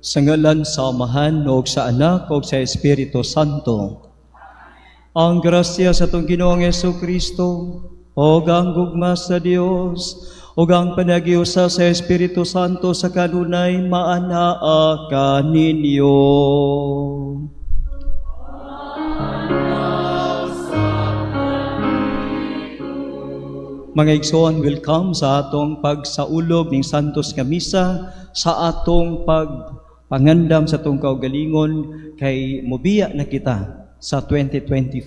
Sa ngalan sa Amahan ug sa Anak ug sa Espiritu Santo. Ang grasya sa atong Ginoong Kristo ug ang gugma sa Dios ug ang panagiusa sa Espiritu Santo sa kanunay maanaa kaninyo. Mga igsoon, welcome sa atong pagsaulog ning Santos nga Misa sa atong pagpangandam sa atong kaugalingon kay mobiya na kita sa 2025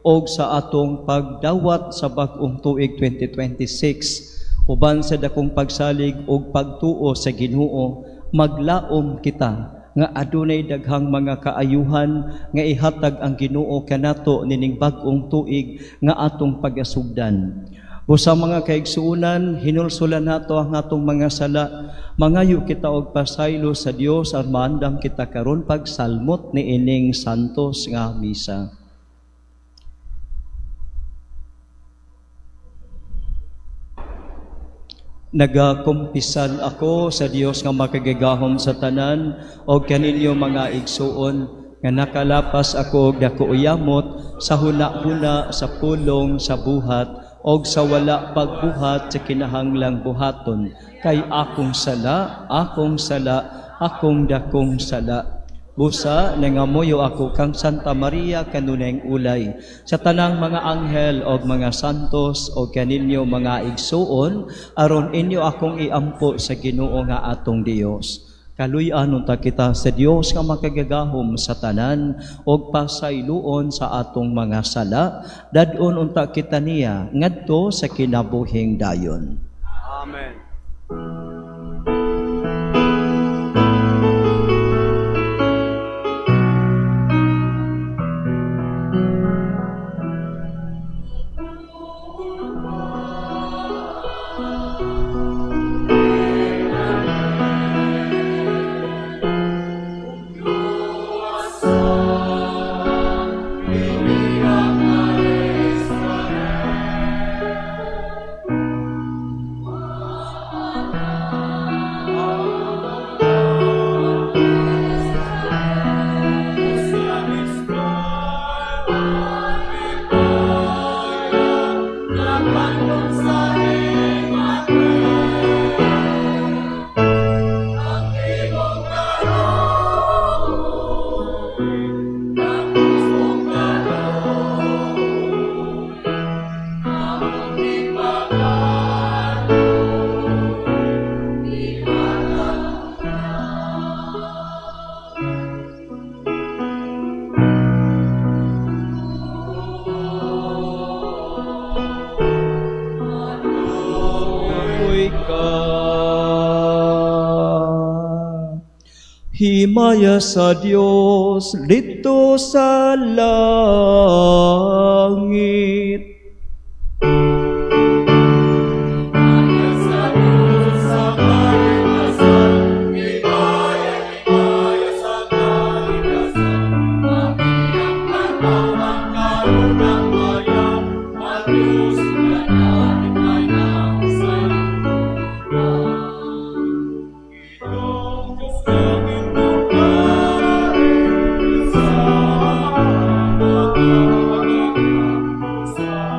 og sa atong pagdawat sa bag-ong tuig 2026 uban sa dakong pagsalig og pagtuo sa Ginoo. Maglaom kita nga adunay daghang mga kaayuhan nga ihatag ang Ginoo kanato nining bag-ong tuig nga atong pagasugdan. Busa, mga kaigsuonan, hinulsulan nato ang atong mga sala. Mangayo kita og pasaylo sa Dios aron maandam kita karon pagsalmot ni ining santos nga misa. Nagakumpisal ako sa Dios nga makagagahom sa tanan og kaninyo, mga igsuon, nga nakalapas ako og dako yamot sa huna-huna, sa pulong, sa buhat og sa wala pagbuhat sa kinahanglang buhaton, kay akong sala, akong sala, akong dakong sala. Busa, nangamuyo ako kang Santa Maria, kanunayng ulay, sa tanang mga anghel og mga santos og kaninyo, mga igsuon, aron inyo akong iampo sa Ginoo nga atong Dios. Kaluy-an unta kita sa Dios nga makagagahom sa tanan og pasayloon sa atong mga sala. Dad-on unta kita niya ngadto sa kinabuhing dayon. Amen. Uy ka. Himaya sa Dios didto sa langit. Sa Diyos sa kalikasan, himaya, himaya sa kalikasan. Ang katawang karunang maya, ang Diyos na natin sa likuran. Itong Diyos langit sa.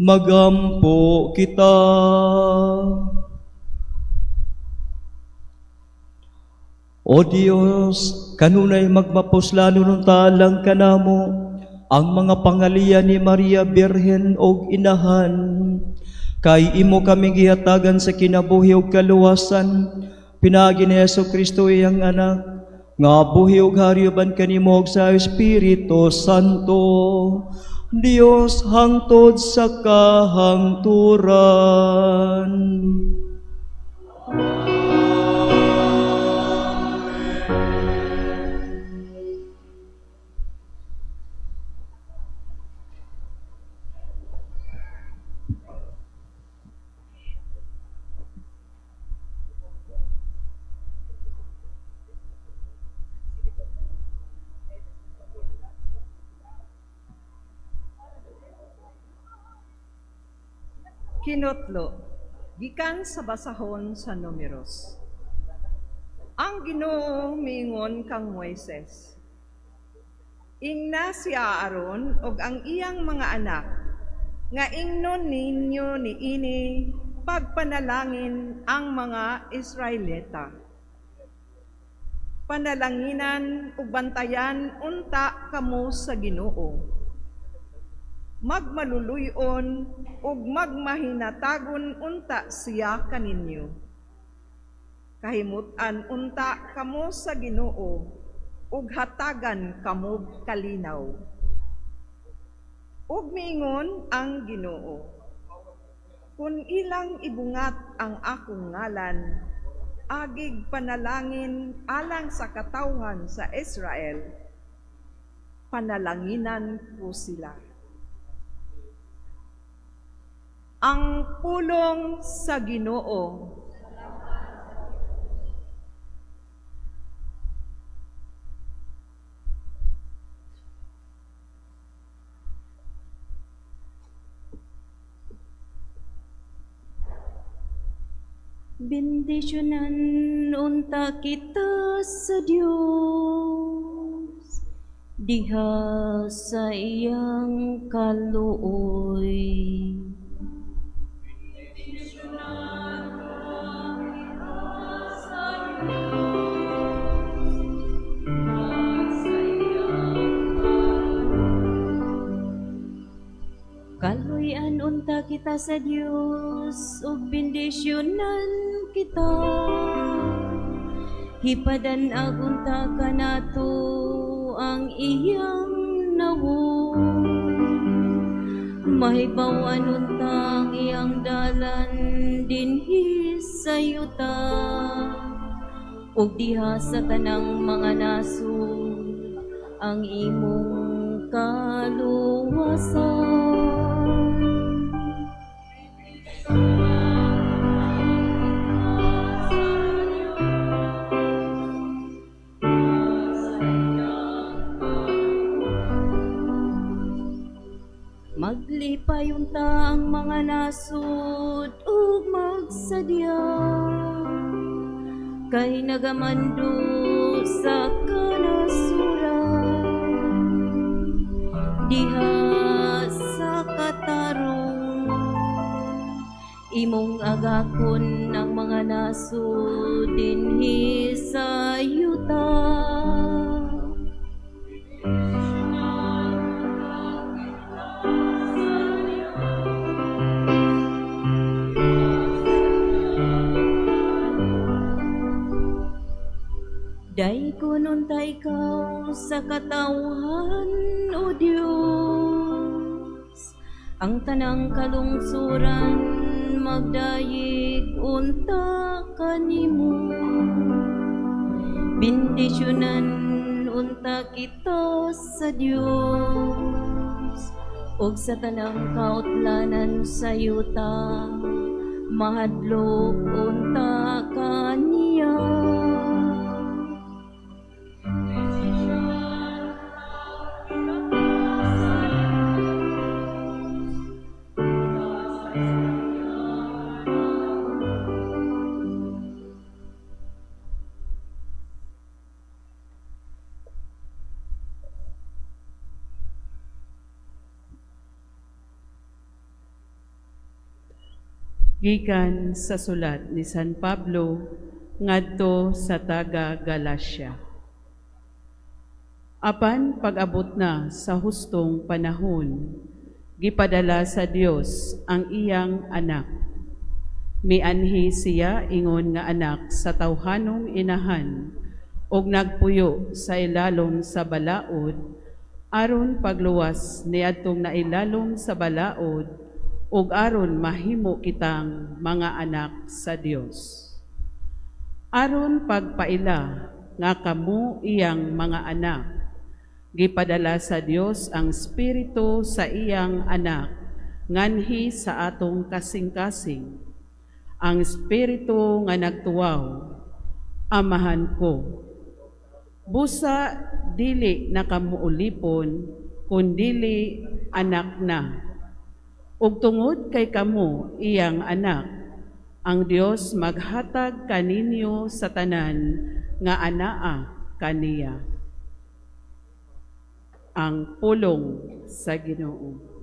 Magampo kita. O Dios, kanunay magmapuslanon unta alang kanamo ang mga pangaliya ni Maria Birhen og Inahan. Kay imo kaming gihatagan sa kinabuhi ug kaluwasan, pinaagi ni Hesus Kristo iyang anak, nga buhi ug hari uban kanimo ug sa Espiritu Santo, Dios hangtod sa kahangturan. Kinotlo, gikan sa basahon sa Numeros. Ang Ginoo miingon kang Moises: "Ingna si Aaron ug ang iyang mga anak nga ingnon ninyo niini pagpanalangin ang mga Israelita. Panalanginan ug bantayan unta kamo sa Ginoo. Magmaluluy-on ug magmahinatagon unta siya kaninyo. Kahimut-an unta kamo sa Ginoo ug hatagan kamo kalinaw." Ug miingon ang Ginoo: "Kun ilang ibungat ang akong ngalan, agig panalangin alang sa katawhan sa Israel, panalanginan ko sila." Ang pulong sa Ginoo. Bendisyonan unta kita sa Dios diha sa iyang kaluoy. Kaluy-an unta kita sa Dios ug bendisyonan kita. Hipadan-ag unta kanato ang iyang nawong. Mahibaw-an unta ang iyang dalan dinhi sa yuta ug diha sa tanang mga nasod ang imong kaluwasan. Maglipay unta ang mga nasod ug magsadya kay nagamando sa kanasuran diha sa katarong. Imong agakon ang mga nasod dinhi sa yuta. Daygon unta ikaw sa katawhan, O Dios. Ang tanang kalungsuran magdayeg unta kanimo. Bendisyonan unta kita sa Dios ug sa tanang kautlanan sa yuta mahadlok unta kaniya. Gikan sa sulat ni San Pablo ngadto sa taga Galacia. Apan pag-abot na sa hustong panahon, gipadala sa Dios ang iyang anak. Mianhi siya ingon nga anak sa tawhanong inahan ug nagpuyo sa ilalom sa balaod aron pagluwas niadtong nailalom sa balaod ug aron mahimo kitang mga anak sa Dios. Aron pagpaila nga kamo iyang mga anak, gipadala sa Dios ang Espiritu sa iyang anak nganhi sa atong kasing-kasing. Ang Espiritu nga nagtuwaw, "Amahan ko." Busa dili na kamo ulipon, kundili anak na. Ug tungod kay kamo iyang anak, ang Dios maghatag kaninyo sa tanan nga anaa kaniya. Ang pulong sa Ginoo.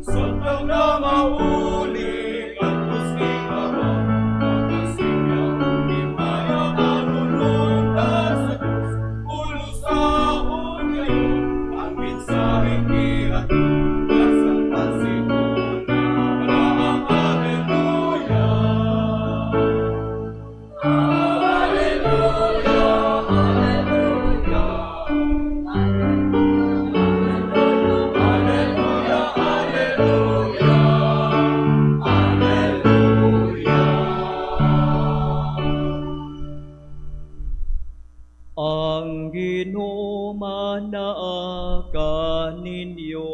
Samtang na mauli at muski karon, makasigya himaya aron sa Diyos, pulusahon ngayon ang mensaheng gihatod sa pansigon na ang Alleluia. Alleluia, Alleluia. Alleluia, Alleluia, Alleluia. Ang Ginoo manaa kaninyo.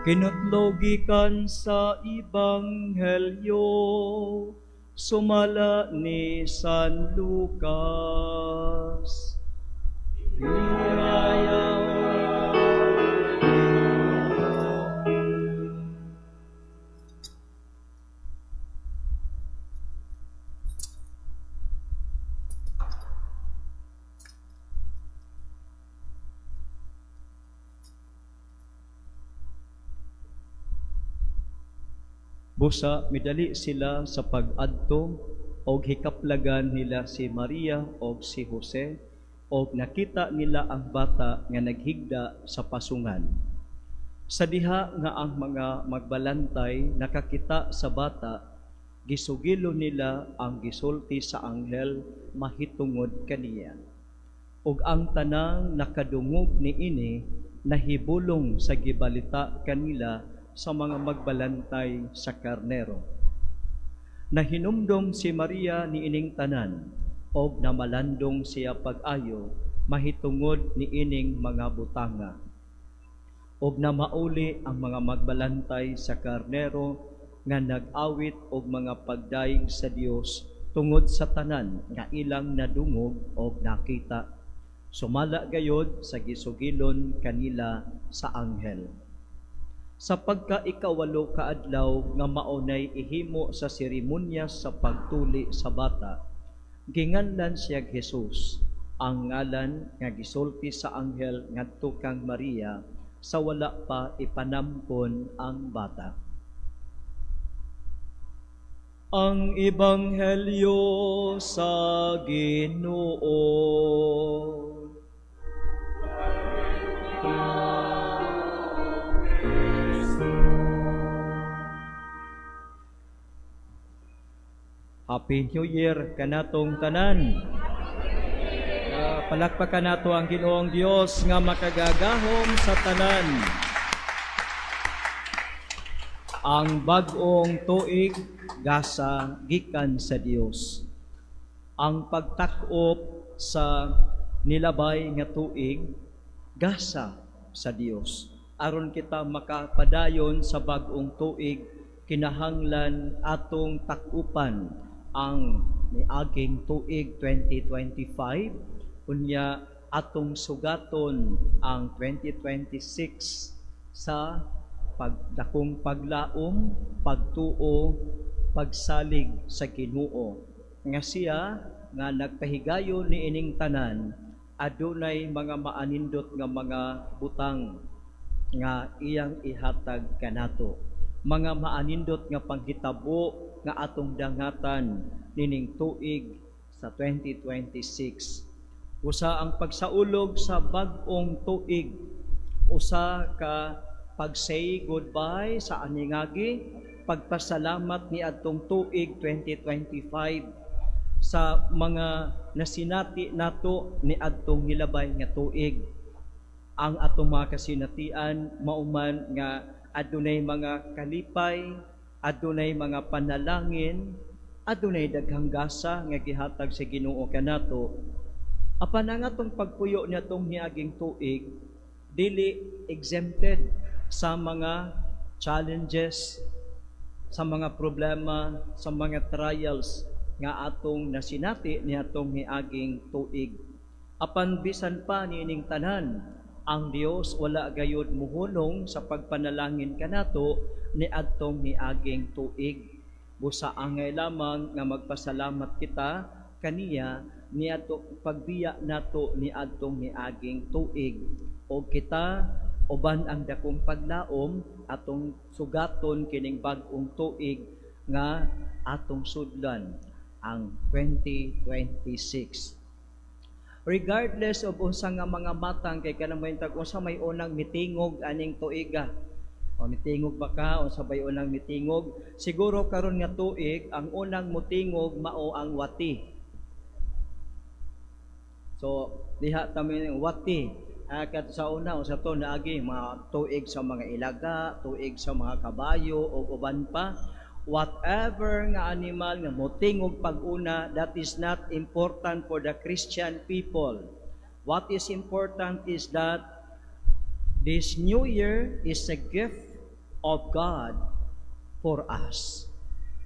Kinutlo gikan sa Ebanghelyo sumala ni San Lucas. Himaya. Busa midali sila sa pag-adto og hikaplagan nila si Maria og si Jose og nakita nila ang bata nga naghigda sa pasungan. Sa diha nga ang mga magbalantay nakakita sa bata, gisugilo nila ang gisulti sa anghel mahitungod kaniya. Ug ang tanang nakadungog niini nahibulong sa gibalita kanila sa mga magbalantay sa karnero. Nahinumdom si Maria niining tanan og namalandong siya pag-ayo mahitungod niining mga butanga. Og namauli ang mga magbalantay sa karnero nga nag-awit og mga pagdayeg sa Dios tungod sa tanan nga ilang nadungog og nakita. Sumala gayod sa gisugilon kanila sa anghel. Sa pagka 8 ka adlaw nga maunay ihimo sa seremonya sa pagtuli sa bata, ginganlan siya Jesus, ang ngalan nga gisulti sa anghel ngadto kang Maria sa wala pa ipanampon ang bata. Ang Ebanghelyo sa Ginoo. Happy New Year kanatong tanan. Palakpakan nato ang Ginoong Dios nga makagagahom sa tanan. Ang bag-ong tuig, gasa gikan sa Dios. Ang pagtak-op sa nilabay nga tuig, gasa sa Dios. Aron kita makapadayon sa bag-ong tuig, kinahanglan atong takupan ang niaging tuig 2025, unya atong sugaton ang 2026 sa pagdakong paglaom, pagtuo, pagsalig sa Ginoo nga siya nga nagpahigayon ni ining tanan, adunay mga maanindot nga mga butang nga iyang ihatag kanato, mga maanindot nga panghitabo nga atong dangatan nining tuig sa 2026. Usa ang pagsaulog sa bag-ong tuig, usa ka pag-say goodbye sa aningagi, pagpasalamat ni adtong tuig 2025 sa mga nasinati nato ni adtong nilabay nga tuig. Ang atong mga kasinatian, mauman nga adunay mga kalipay, adunay mga panalangin, adunay daghang gasa nga gihatag sa Ginoo kanato. Apan ang atong pagpuyo niadtong niaging tuig dili exempted sa mga challenges, sa mga problema, sa mga trials nga atong nasinati niadtong niaging tuig. Apan bisan pa niining tanan, ang Dios wala gayud muhunong sa pagpanalangin kanato niadtong niaging tuig. Busa angay lamang nga magpasalamat kita kaniya niadto pagbiya nato niadtong niaging tuig. O kita uban ang dakong paglaom, atong sugaton kining bag-ong tuig nga atong sudlan, ang 2026, regardless of unsa nga mga matang, kay kanang may tag unsa may unang mitingog aning tuiga o mitingog ba ka, unsa bay unang mitingog? Siguro karon nga tuig, ang unang mutingog mao ang wati. So diha ta mi wati. Kat sa una, unsa to naagi, mga tuig sa mga ilaga, tuig sa mga kabayo o uban pa, whatever nga animal nga motingog pag-una, that is not important for the Christian people. What is important is that this new year is a gift of God for us.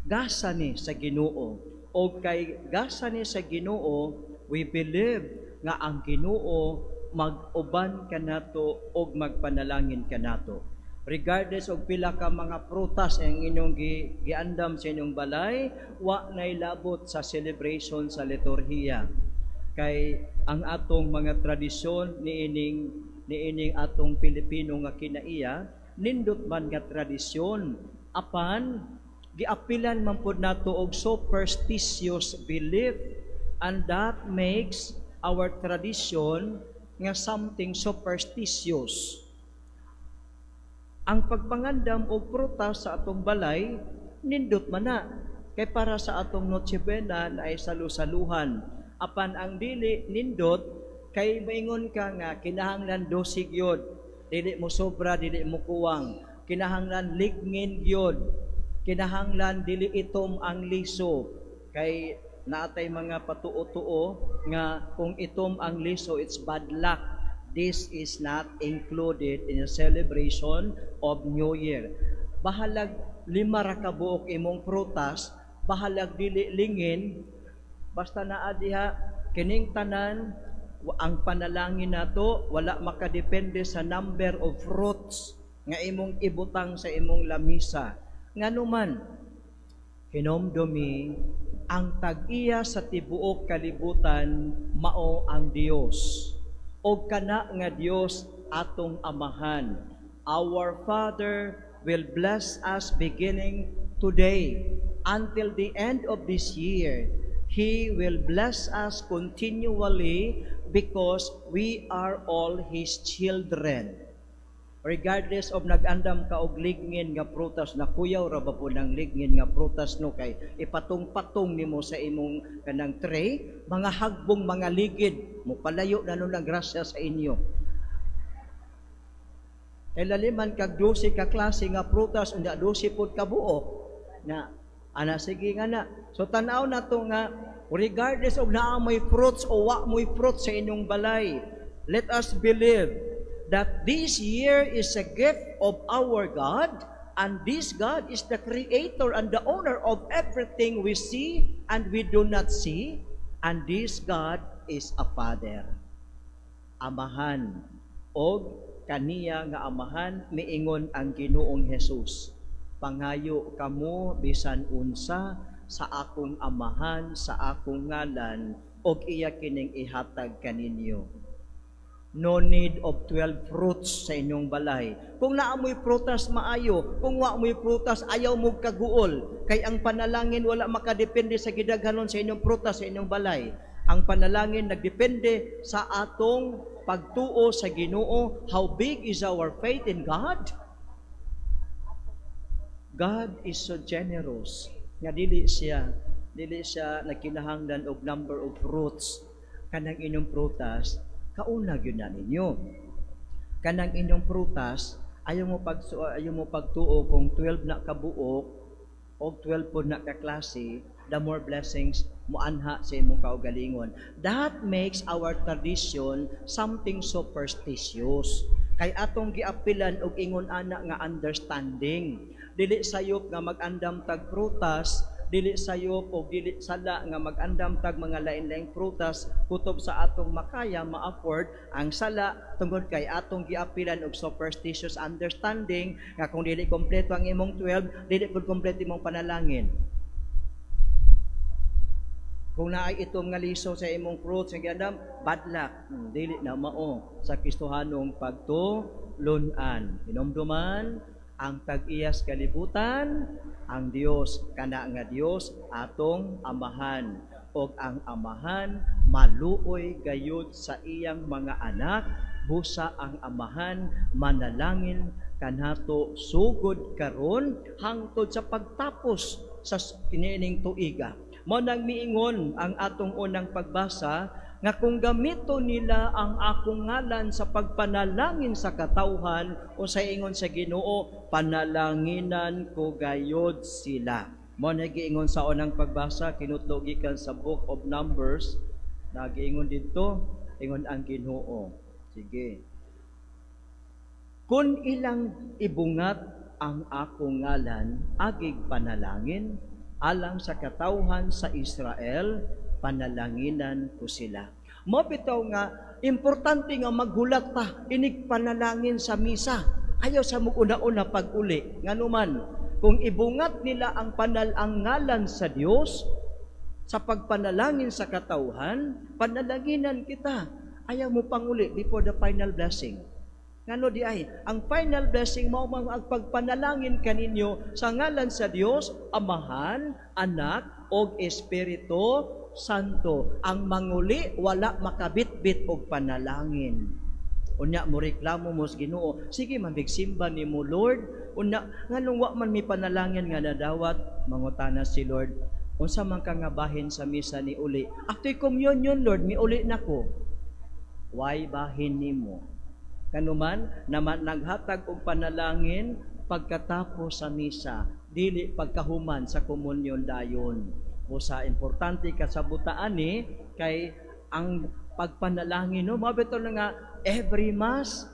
Gasa ni sa Ginoo. O kay gasa ni sa Ginoo, we believe nga ang Ginoo mag-uban kanato og magpanalangin kanato. Regardless og pila ka mga prutas ang inyong giandam sa inyong balay, wa nay labot sa celebration sa liturhiya. Kay ang atong mga tradisyon niining atong Pilipino nga kinaiya, nindot man nga tradisyon, apan giapilan man pud nato og superstitious belief, and that makes our tradition nga something superstitious. Ang pagpangandam og prutas sa atong balay, nindot man na. Kay para sa atong Noche Buena na ay salu-saluhan. Apan ang dili nindot, kay maingon ka nga kinahanglan 12 gyud. Dili mo sobra, dili mo kuwang. Kinahanglan ligngin gyud. Kinahanglan dili itom ang liso. Kay naatay mga patuo-tuo nga kung itom ang liso, it's bad luck. This is not included in the celebration of New Year. Bahalag 5 ra ka buok imong prutas, bahalag dili lingin, basta naa diha kining tanan. Ang panalangin nato wala makadepende sa number of fruits nga imong ibutang sa imong lamisa. Nganuman, hinomdumi, ang tag-iya sa tibuok kalibutan mao ang Dios. O kana nga Dios atong amahan. Our Father will bless us beginning today until the end of this year. He will bless us continually because we are all His children. Regardless of nag-andam ka og ligngin nga prutas, nakuyaw ra ba po ng ligngin nga prutas, no, kay ipatong-patong nimo sa imong kanang tray, mga hagbong, mga ligid, mo palayo na nun ang grasya sa inyo. Kay laliman kag 12 ka klase nga prutas, unya 12 pod ka buok na ana, sige nga na. So tan-aw na to nga regardless og naa moy fruits o wa moy fruits sa inyong balay, let us believe that this year is a gift of our God, and this God is the creator and the owner of everything we see and we do not see, and this God is a Father. Amahan, og kaniya nga Amahan, miingon ang Ginoong Hesus, "Pangayo kamo bisan unsa sa akong Amahan sa akong ngalan, og iya kining ihatag kaninyo." No need of 12 fruits sa inyong balay. Kung naa mo'y prutas, maayo. Kung wa mo'y prutas, ayaw mo kaguol. Kay ang panalangin wala makadepende sa gidaghanon sa inyong prutas sa inyong balay. Ang panalangin nagdepende sa atong pagtuo sa Ginoo. How big is our faith in God? God is so generous nga dili siya nagkinahanglan og number of fruits. Kanang inyong prutas, kauna gyud na ninyo. Kanang inyong prutas, ayaw mo pagtuo kung 12 na kabuok o 12 po na kaklase, the more blessings moanha sa imong kaugalingon. That makes our tradition something superstitious. Kay atong giapilan og ingon ana nga understanding. Dili sayop nga mag-andam tag prutas, dili sayop o dili sala nga mag-andam tag mga lain-laing prutas kutob sa atong makaya ma-afford. Ang sala tungod kay atong giapilan og superstitious understanding nga kung dili kompleto ang imong 12, dili pud kompleto imong panalangin. Kung naay itom nga liso sa imong fruits nga giandam, bad luck. Dili na mao sa Kristohanong pagtulunan. Hinumduman ang tag-iyas kalibutan, ang Dios, kana nga Dios atong Amahan. Og ang Amahan maluoy gayud sa iyang mga anak, busa ang Amahan manalangin kanato sugod karon hangtod sa pagtapos sa kiniining tuiga. Mao nang miingon ang atong unang pagbasa nga kung gamito nila ang akong ngalan sa pagpanalangin sa katawhan, o sa ingon sa Ginoo, panalanginan ko gayod sila. Mao na giingon sa unang pagbasa, kinutlo gikan sa Book of Numbers, nagiingon didto, ingon ang Ginoo. Sige. "Kung ilang ibungat ang akong ngalan, agig panalangin, alang sa katawhan sa Israel, panalanginan ko sila." Mao bitaw nga importante nga maghulat ta inig panalangin sa misa. Ayaw sa una-una pag-uli. Nganuman, kung ibungat nila ang ngalan sa Dios sa pagpanalangin sa katawhan, panalanginan kita. Ayaw mo panguli before the final blessing. Ngano di ay, ang final blessing mao man ang pagpanalangin kaninyo sa ngalan sa Dios, Amahan, Anak, og Espiritu Santo. Ang manguli wala makabitbit og panalangin. Unya mo reklamo mo sa Ginoo, "Sige man simba nimo, Lord. Unya nganong wa man mi panalangin nga nadawat?" Mangutana si Lord, "Unsa man ka nga bahin sa misa ni uli?" "After communion, Lord, miuli nako." Why bahin nimo? Kanuman naman naghatag og panalangin pagkatapos sa misa, dili pagkahuman sa komunyon dayon. O sa importante kasabutaan ni kay ang pagpanalangin, no, mabito na nga every Mass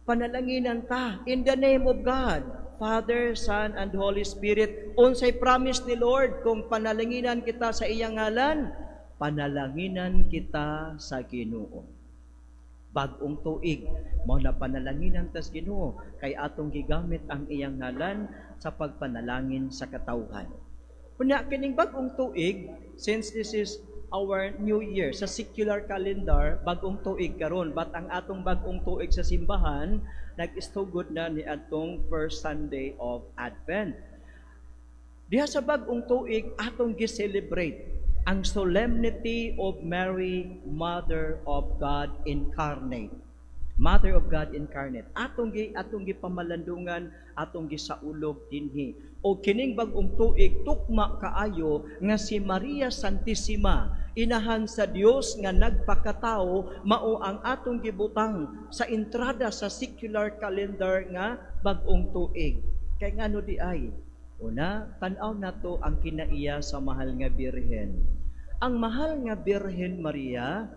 panalanginan ta in the name of God, Father, Son, and Holy Spirit. Unsay promise ni Lord kung panalanginan kita sa iyang ngalan? Panalanginan kita sa Ginoo. Bag-ong tuig, mao na panalanginan tas Ginoo kay atong gigamit ang iyang ngalan sa pagpanalangin sa katawhan. Unya kining bag-ong tuig, since this is our new year sa secular calendar, bag-ong tuig karon, but ang atong bag-ong tuig sa simbahan nag-istugod na ni atong first Sunday of Advent. Diha sa bag-ong tuig atong gi-celebrate ang Solemnity of Mary, Mother of God Incarnate. Mother of God Incarnate. Atong gipamalandungan, atong gisaulog dinhi. O kining bag-ong tuig, tukma kaayo nga si Maria Santissima, inahan sa Dios nga nagpakatao, mao ang atong gibutang sa entrada sa secular calendar nga bag-ong tuig. Kay ngano di ay? Una, tan-aw nato ang kinaiya sa Mahal nga Birhen. Ang Mahal nga Birhen Maria,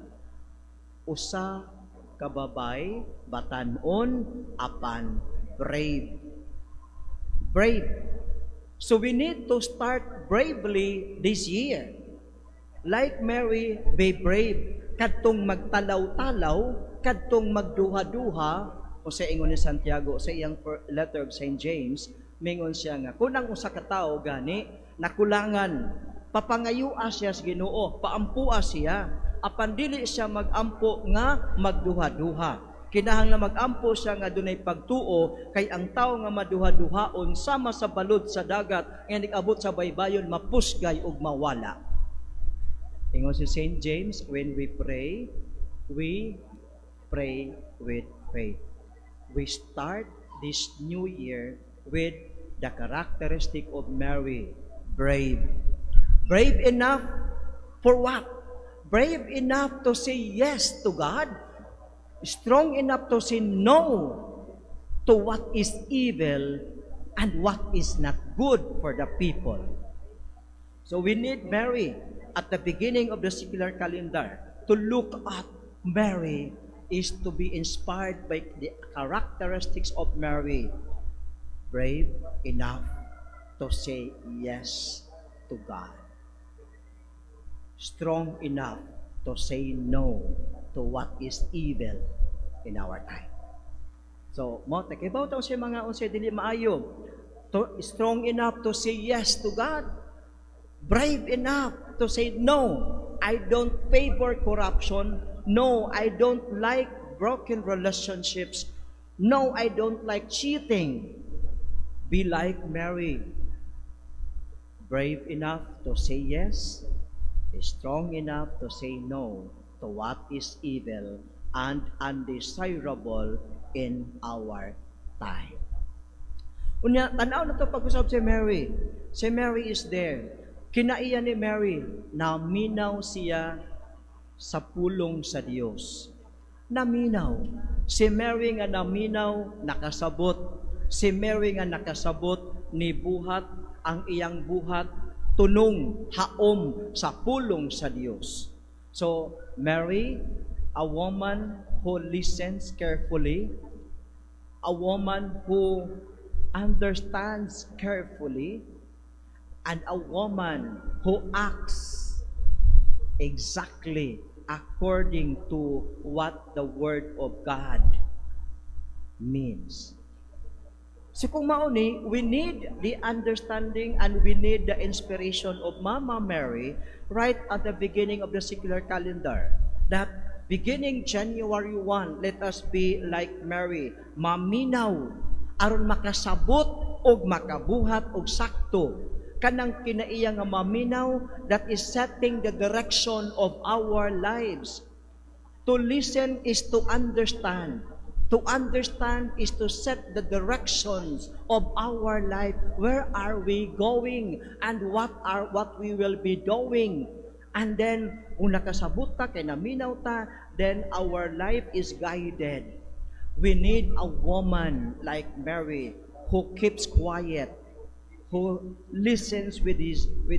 usa ka babay, batanon, apan brave. Brave. So we need to start bravely this year. Like Mary, be brave. Kadtong magtalaw-talaw, kadtong magduha-duha, o sa ingon ni Santiago, sa iyang letter of St. James, mingon siya nga, kung ang usa ka tawo gani, nakulangan, papangayua siya sa Ginoo, paampua siya, apan dili siya magampo nga magduha-duha. Kinahanglan magampo siya nga dunay pagtuo, kay ang tawo nga maduha-duhaon sama sa balod sa dagat nga nag-abot sa baybayon, mapusgay ug mawala. Ingon si St. James, when we pray with faith. We start this new year with the characteristic of Mary, brave. Brave enough for what? Brave enough to say yes to God, strong enough to say no to what is evil and what is not good for the people. So we need Mary at the beginning of the secular calendar. To look at Mary is to be inspired by the characteristics of Mary. Brave enough to say yes to God. Strong enough to say no to what is evil in our time. So, mo takibaw ta sa mga unsay dili maayo. Strong enough to say yes to God. Brave enough to say no. I don't favor corruption. No, I don't like broken relationships. No, I don't like cheating. Be like Mary. Brave enough to say yes, strong enough to say no to what is evil and undesirable in our time. Unya, tanaw na to pag-usab si Mary. Si Mary is there. Kinaiya ni Mary, naminaw siya sa pulong sa Dios. Naminaw. Si Mary nga naminaw, nakasabot. Si Mary nga nakasabot, nibuhat ang iyang buhat, tunong, haom sa pulong sa Dios. So, Mary, a woman who listens carefully, a woman who understands carefully, and a woman who acts exactly according to what the Word of God means. So kung mao ni, we need the understanding and we need the inspiration of Mama Mary right at the beginning of the secular calendar. That beginning January 1, let us be like Mary, maminaw, aron makasabot og makabuhat og sakto. Kanang kinaiya nga maminaw, that is setting the direction of our lives. To listen is to understand. To understand is to set the directions of our life. Where are we going and what we will be doing? And then, kung nakasabot ta, kay naminaw ta, then our life is guided. We need a woman like Mary who keeps quiet, who listens with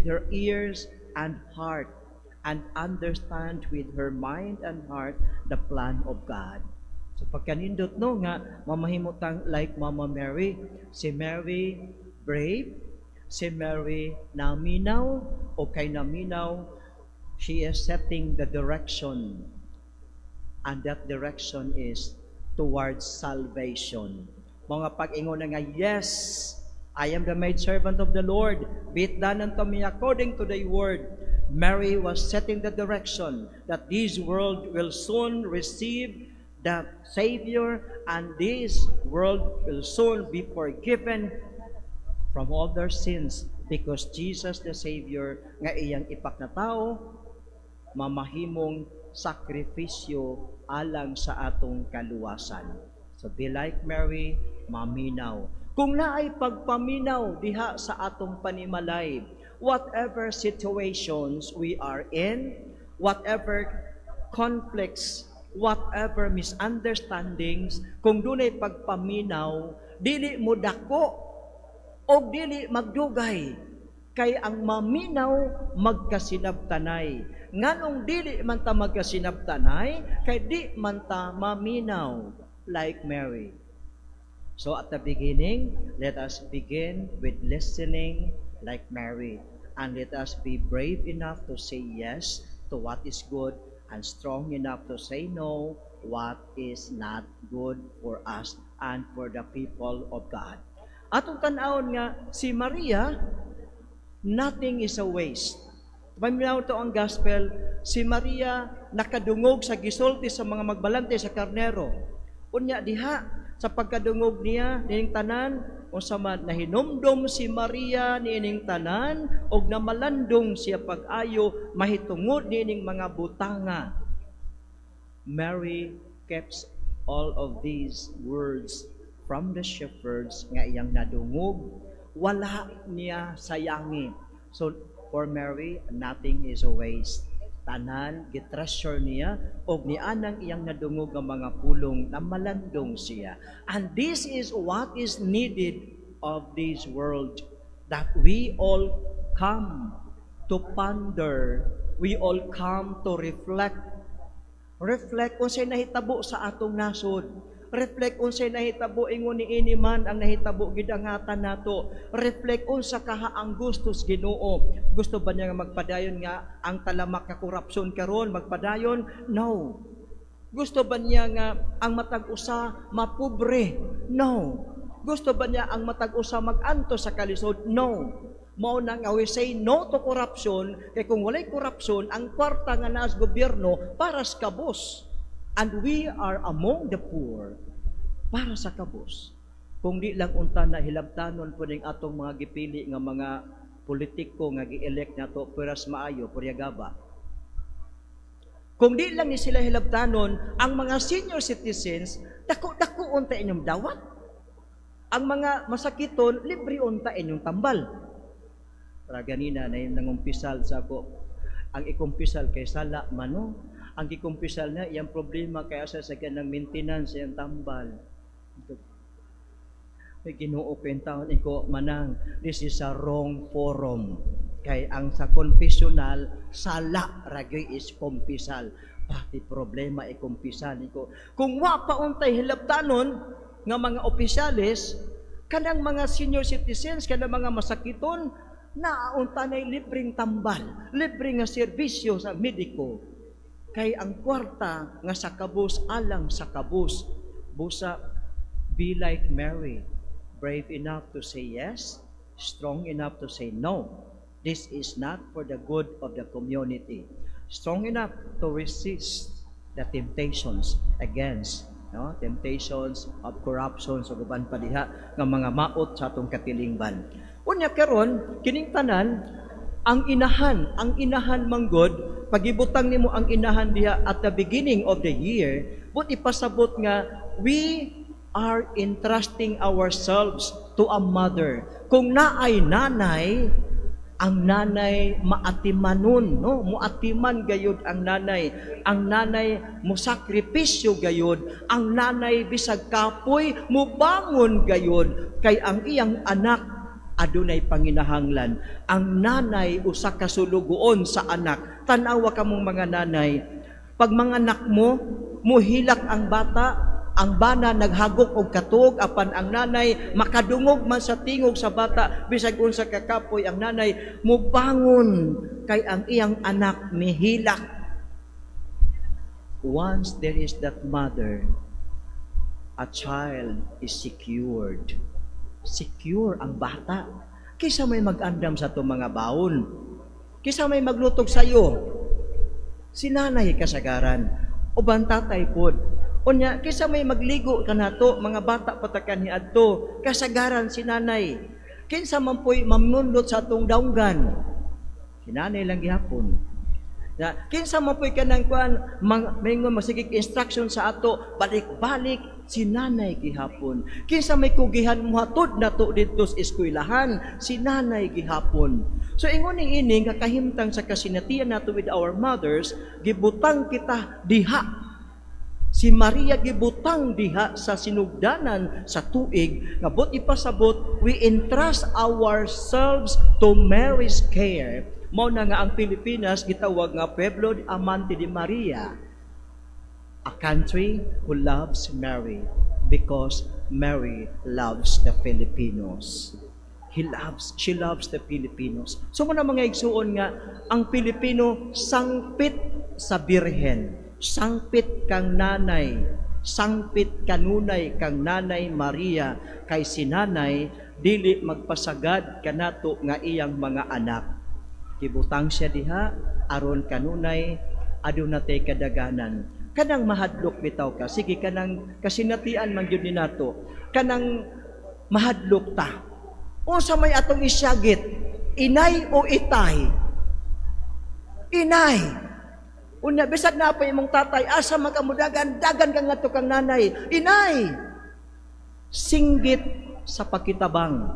her ears and heart, and understand with her mind and heart the plan of God. So pagkanindot, no, nga mamahimutang like Mama Mary, si Mary brave, si Mary naminaw o kay naminaw, she is setting the direction, and that direction is towards salvation. Mga pag-ingon na nga, "Yes, I am the maid servant of the Lord. Be it done unto me according to thy word." Mary was setting the direction that this world will soon receive the Savior and this world will soon be forgiven from all their sins because Jesus the Savior nga iyang ipakatao mamahimong sakripisyo alang sa atong kaluwasan. So be like Mary, maminaw. Kung naay pagpaminaw diha sa atong panimalay, whatever situations we are in, whatever conflicts, whatever misunderstandings, kung dunay pagpaminaw, dili mo dako o dili magdugay, kay ang maminaw magkasinabtanay. Nganong dili man ta magkasinabtanay? Kay di man ta maminaw like Mary. So at the beginning, let us begin with listening like Mary. And let us be brave enough to say yes to what is good and strong enough to say no what is not good for us and for the people of God. Atong tan-awon nga si Maria, nothing is a waste. Paminaw to ang gospel, si Maria nakadungog sa gisulti sa mga magbalante sa karnero. Unya diha sa pagkadungog niya nining tanan, unsa man nahinumdom si Maria niining tanan og namalandong siya pag-ayo mahitungod niining mga butanga. Mary keeps all of these words from the shepherds nga iyang nadungog, wala niya sayangi. So for Mary, nothing is a waste. Tanan gitreasure niya og nianang iyang nadungog nga mga pulong, namalandong siya. And this is what is needed of this world, that we all come to ponder, we all come to reflect. Reflect unsay nahitabo sa atong nasod. Reflect unsay nahitabo ingon niini man ang nahitabo gidangatan nato. Reflect unsa kaha ang gusto sa Ginoo. Gusto ba niya nga magpadayon nga ang talamak nga korupsyon karon magpadayon? No. Gusto ba niya nga ang matag usa mapobre? No. Gusto ba niya ang matag usa mag-antos sa kalisod? No. Mao na nga we say no to corruption, kay kung walay corruption, ang kwarta nga naa sa gobyerno para sa kabus. And we are among the poor para sa kabus. Kung di lang unta na hilabtanon po ning atong mga gipili nga mga politiko nga gi-elect nato puweras maayo, puryagaba. Kung di lang ni sila hilabtanon, ang mga senior citizens, dako-dako unta inyong dawat. Ang mga masakiton, libre unta inyong tambal. Para ganina na yung nangumpisal sa ako. Ang ikumpisal kay sala mano, ang gikumpisal niya, iyang problema kay asa sa ng maintenance, iyang tambal. May Ginoo ko yung taon iko manang, this is a wrong forum. Kay ang sa confessional, sala ragay is kumpisal. Pati problema ikumpisal niko. Kung wa pa untay hilabtanon nga mga opisyales, kanang mga senior citizens, kanang mga masakiton, naunta na'y libreng tambal, libre nga serbisyo sa mediko. Kay ang kwarta nga sa kabus alang sa kabus. Busa, be like Mary, brave enough to say yes, strong enough to say no. This is not for the good of the community. Strong enough to resist the temptations against, no, temptations of corruption sa uban pa diha nga mga maot sa atong katilingban. Unya karon kining tanan ang inahan manggod, pagibutang nimo ang inahan diha at the beginning of the year, but ipasabot nga we are entrusting ourselves to a mother. Kung naay nanay, ang nanay maatimanon, no? Muatiman gayud ang nanay. Ang nanay musakripisyo gayud. Ang nanay bisag kapoy mubangon gayud kay ang iyang anak adunay panginahanglan. Ang nanay usa ka sulugoon sa anak. Tan-awa kamong mga nanay. Pag mga anak mo, muhilak ang bata, ang bana naghagok og katuog apan ang nanay makadungog man sa tingog sa bata, bisag unsa kakapoy ang nanay mubangon kay ang iyang anak mihilak. Once there is that mother, a child is secured. Secure ang bata. Kisa may mag-andam sa itong mga baon. Kisa may maglutog sa iyo. Si nanay kasagaran. Uban tatay pod. Unya, kisa may magligo kanato, mga bata patakan ni adto, kasagaran si nanay. Kinsa man po'y mamnundot sa atong daunggan. Si nanay lang gihapon. Na, kinsa man po'y kanang kuan, mang, maingon masigig instruction sa ato, balik-balik si nanay gihapon. Kinsa may kugihan mohatod nato didto sa eskwelahan, si nanay gihapon. So ingon ning ini nga kahimtang sa kasinatian nato with our mothers, gibutang kita diha. Si Maria gibutang diha sa sinugdanan sa tuig nga buot ipasabot, we entrust ourselves to Mary's care. Mao na nga ang Pilipinas gitawag nga Pueblo Amante de Maria. A country who loves Mary because Mary loves the Filipinos. She loves the Filipinos. So mao na, mga igsuon, nga ang Pilipino sangpit sa Birhen, sangpit kang nanay, sangpit kanunay kang Nanay Maria, kay si nanay dili magpasagad kanato nga iyang mga anak. Gibutang siya diha aron kanunay aduna tay kadaganan. Kanang mahadlok bitaw ka, sige, kanang kasinatian man gyud ni nato. Kanang mahadlok ta. Unsa may atong isyagit? Inay o itay? Inay. Unya bisag naa pa imong tatay, asa man ka mudagan, dagan ka ngadto kang nanay. Inay. Singgit sa pakitabang.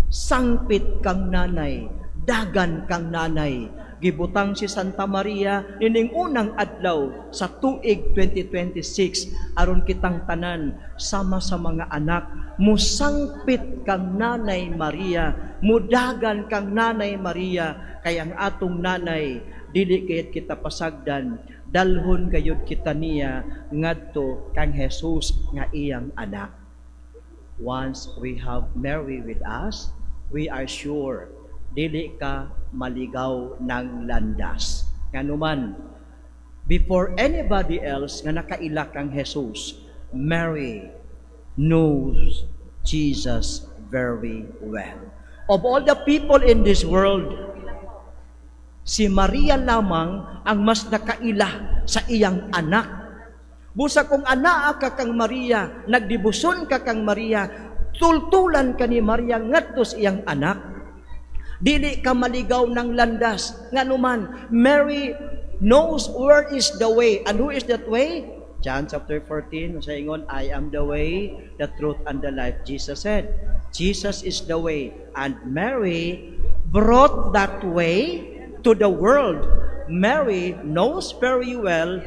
Sangpit kang nanay, dagan kang nanay. Gibutang si Santa Maria nining unang adlaw sa tuig 2026 aron kitang tanan sama sa mga anak musangpit kang Nanay Maria, mudagan kang Nanay Maria, kay ang atong nanay dili kayod kita pasagdan, dalhon gayud kita niya ngadto kang Jesus nga iyang anak. Once we have Mary with us, we are sure dili ka maligaw ng landas. Nganuman, before anybody else nga nakaila kang Jesus, Mary knows Jesus very well. Of all the people in this world, si Maria lamang ang mas nakaila sa iyang anak. Busa kung anaa ka kang Maria, nagdebosyon ka kang Maria, tultulan ka ni Maria ngadto sa iyang anak. Dili ka maligaw ng landas. Nganuman, Mary knows where is the way. And who is that way? John chapter 14, sa ingon, "I am the way, the truth, and the life," Jesus said. Jesus is the way. And Mary brought that way to the world. Mary knows very well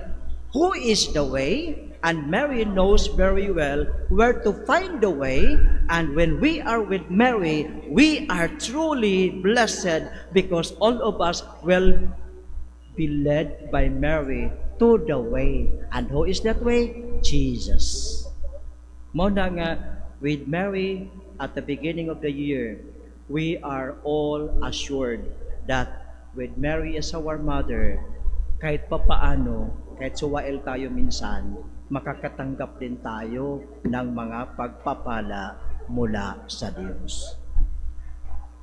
who is the way, and Mary knows very well where to find the way. And when we are with Mary, we are truly blessed because all of us will be led by Mary to the way. And who is that way? Jesus. Mao na nga, with Mary at the beginning of the year, we are all assured that with Mary as our mother, kahit papaano, kahit suwail tayo minsan, makakatanggap din tayo ng mga pagpapala mula sa Diyos.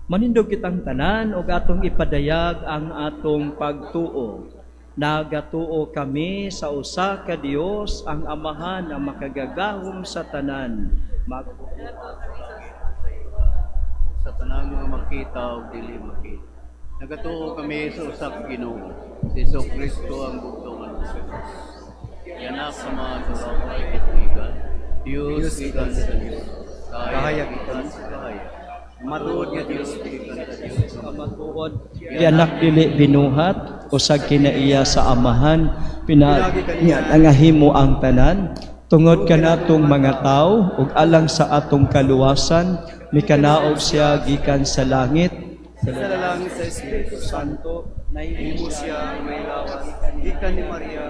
Manindog kitang tanan ug atong ipadayag ang atong pagtuo. Nagatuo kami sa usa ka Dios, ang Amahan, ang makagagahom sa tanan. Sa tanang mga makita o dili makita. Nagatuo kami sa usa ka Ginoo, si Hesus Kristo, ang bugtong sa Diyos. Anak sa Amahan sa walay katuigan, Dios gikan sa Dios, kahayag gikan sa kahayag. Matuod nga Dios gikan sa Dios. Matuod, Anak dili binuhat, usag kinaiya sa Amahan, pinaagi niya nangahimo ang tanan, tungod kanatong mga tao ug alang sa atong kaluwasan, mikanaog siya gikan sa langit. Sa lalang sa Espiritu Santo, nahimo siya may lawas, gikan ni Maria,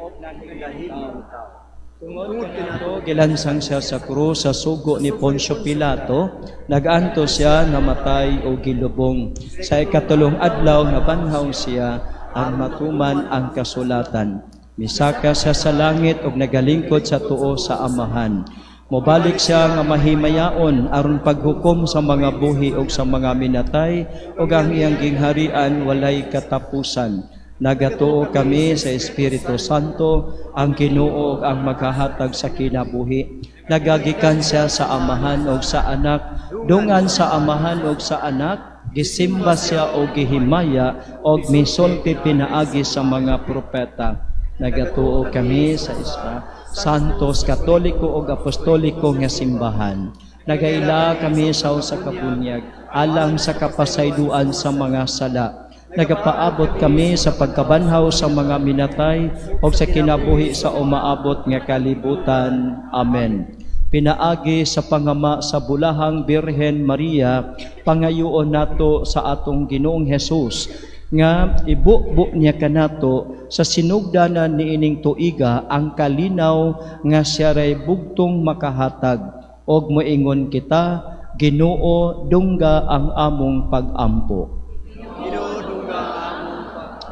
ug nahimo tao. Tungod kanato, gilansang siya sa krus sa sugo ni Poncio Pilato, nagantos siya, namatay o gilubong. Sa ikatulong adlaw, nabanhaw siya ang matuman ang kasulatan. Misaka siya sa langit ug nagalingkod sa tuo sa Amahan. Mobalik siya nga mahimayaon aron paghukom sa mga buhi ug sa mga minatay, ug ang iyang gingharian walay katapusan. Nagatuo kami sa Espiritu Santo, ang Ginoo ug ang maghahatag sa kinabuhi. Nagagikan siya sa Amahan ug sa Anak, dungan sa Amahan ug sa Anak. Gisimba siya og gihimaya og misulti pinaagi sa mga propeta. Nagatuo kami sa isa Santos, Katoliko ug Apostoliko nga simbahan. Nagaila kami sa usa ka bunyag alang sa kapasayduan sa mga sala. Nagapaabot kami sa pagkabanhaw sa mga minatay o sa kinabuhi sa umaabot nga kalibutan. Amen. Pinaagi sa pangama sa bulahang Birhen Maria, pangayoon nato sa atong Ginoong Hesus nga ibubo niya kanato sa sinugdanan niining tuiga ang kalinaw nga siya ray bugtong makahatag, og moingon kita, Ginoo, dungga ang among pagampo. Ginoo, dungga ang among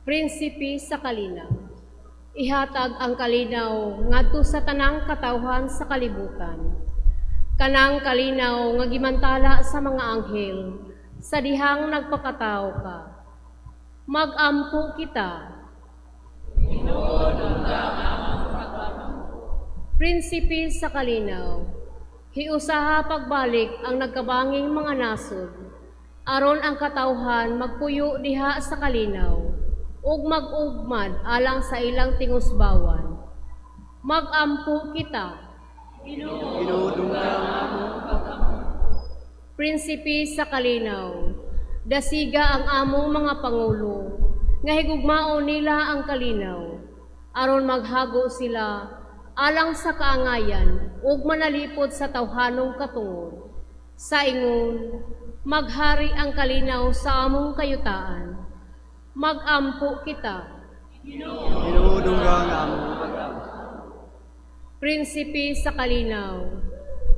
Prinsipe sa kalinaw. Ihatag ang kalinaw ngadto sa tanang katawhan sa kalibutan. Kanang kalinaw nga gimantala sa mga anghel sa dihang nagpakatao ka. Magampo kita. Prinsipe sa kalinaw. Hiusaha pagbalik ang nagkabanging mga nasod aron ang katawhan magpuyo diha sa kalinaw ug mag-ugmad alang sa ilang tingusbawan. Magampo kita. Ginoo, dungga ang among Prinsipe sa kalinaw. Dasiga ang among mga pangulo nga higugmaon nila ang kalinaw aron maghago sila alang sa kaangayan ug manalipod sa tawhanong katungod. Sa ingon, maghari ang kalinaw sa among kayutaan. Magampo kita. Ginoo, dungga ang among pag-ampo. Prinsipe sa kalinaw,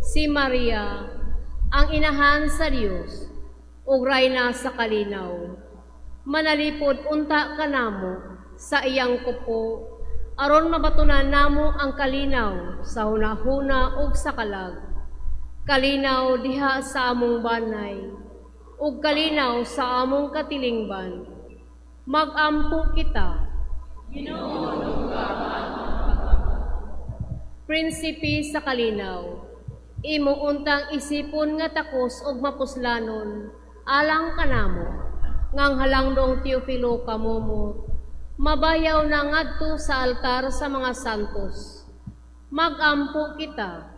si Maria, ang inahan sa Dios, ug rayna sa kalinaw. Manalipod unta kanamo sa iyang kupo, aron mabatunan namo ang kalinaw sa hunahuna ug sa kalag. Kalinaw diha sa among banay, ug kalinaw sa among katilingban. Magampo kita. Prinsipe sa kalinaw, imo untang isipon nga takos og mapuslanon alang kanamo ngang halangdong Teofilo Camomot mabayaw na ngadto sa altar sa mga santos. Magampo kita.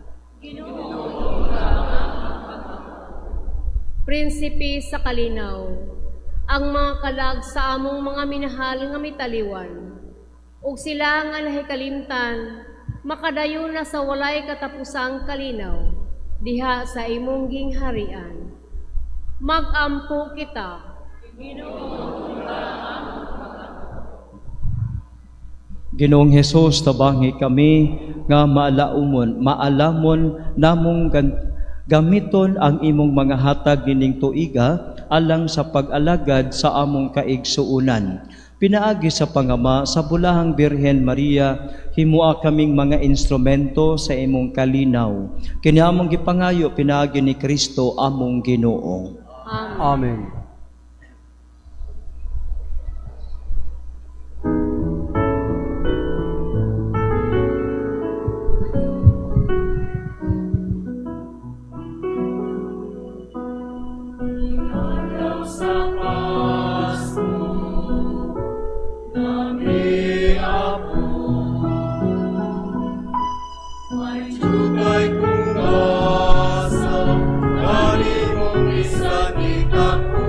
Prinsipe sa kalinaw, ang mga kalag sa among mga minahal nga mitaliwan, ug sila nga nahikalimtan, makadayon na sa walay katapusang kalinaw, diha sa imong gingharian. Magampo kita. Ginoong Hesus, tabangi kami nga maalaumon, maalamon namong gamiton ang imong mga hatag nining tuiga alang sa pag-alagad sa among kaigsuonan. Pinaagi sa pangama sa bulahang Birhen Maria, himua kaming mga instrumento sa imong kalinaw. Kini among gipangayo pinaagi ni Kristo among Ginoo. Amen. Amen. Jutay kong gasa, gani mong bisan itako.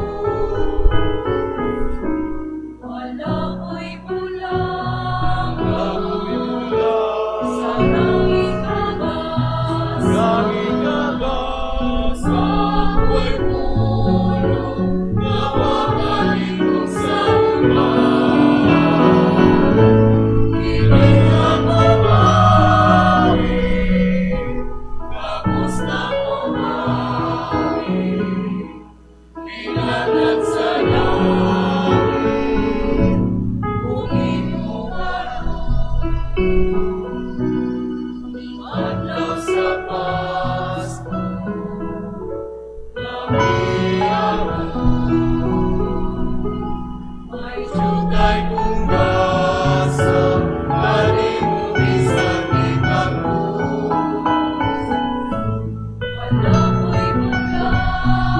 Wala ko'y kulang Ako'y ulan, sa langit kagas. langit agasa. Ako'y pulong, napakalingkod sa ulan. Kinakabawi, kapos na kumain. Pinanat sa langit, kung imo Adlaw sa Pasko, May Jutay kong gasa, gani mo bisan itapos. Wala ko'y kulang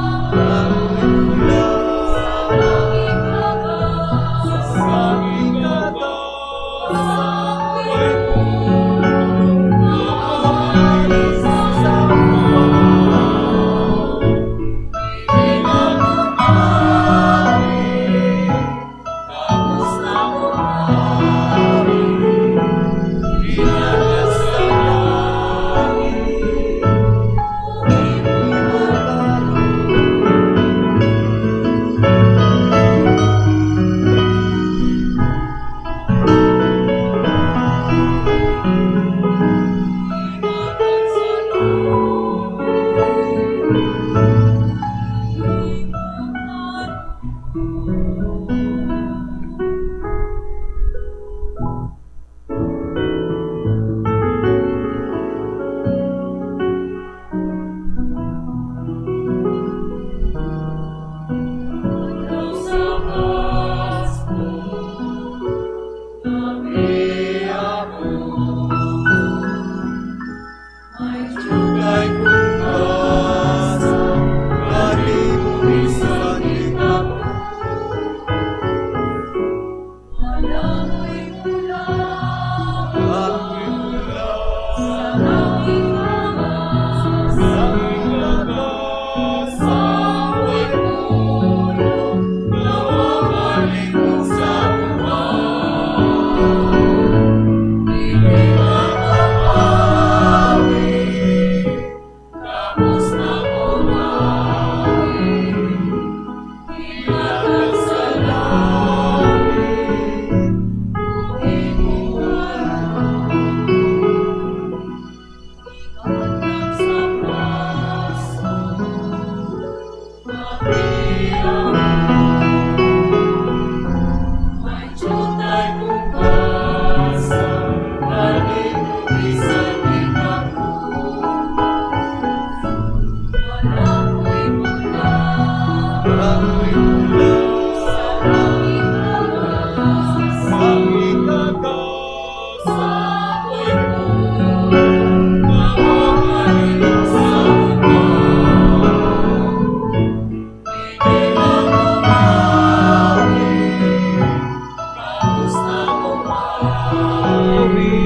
Awit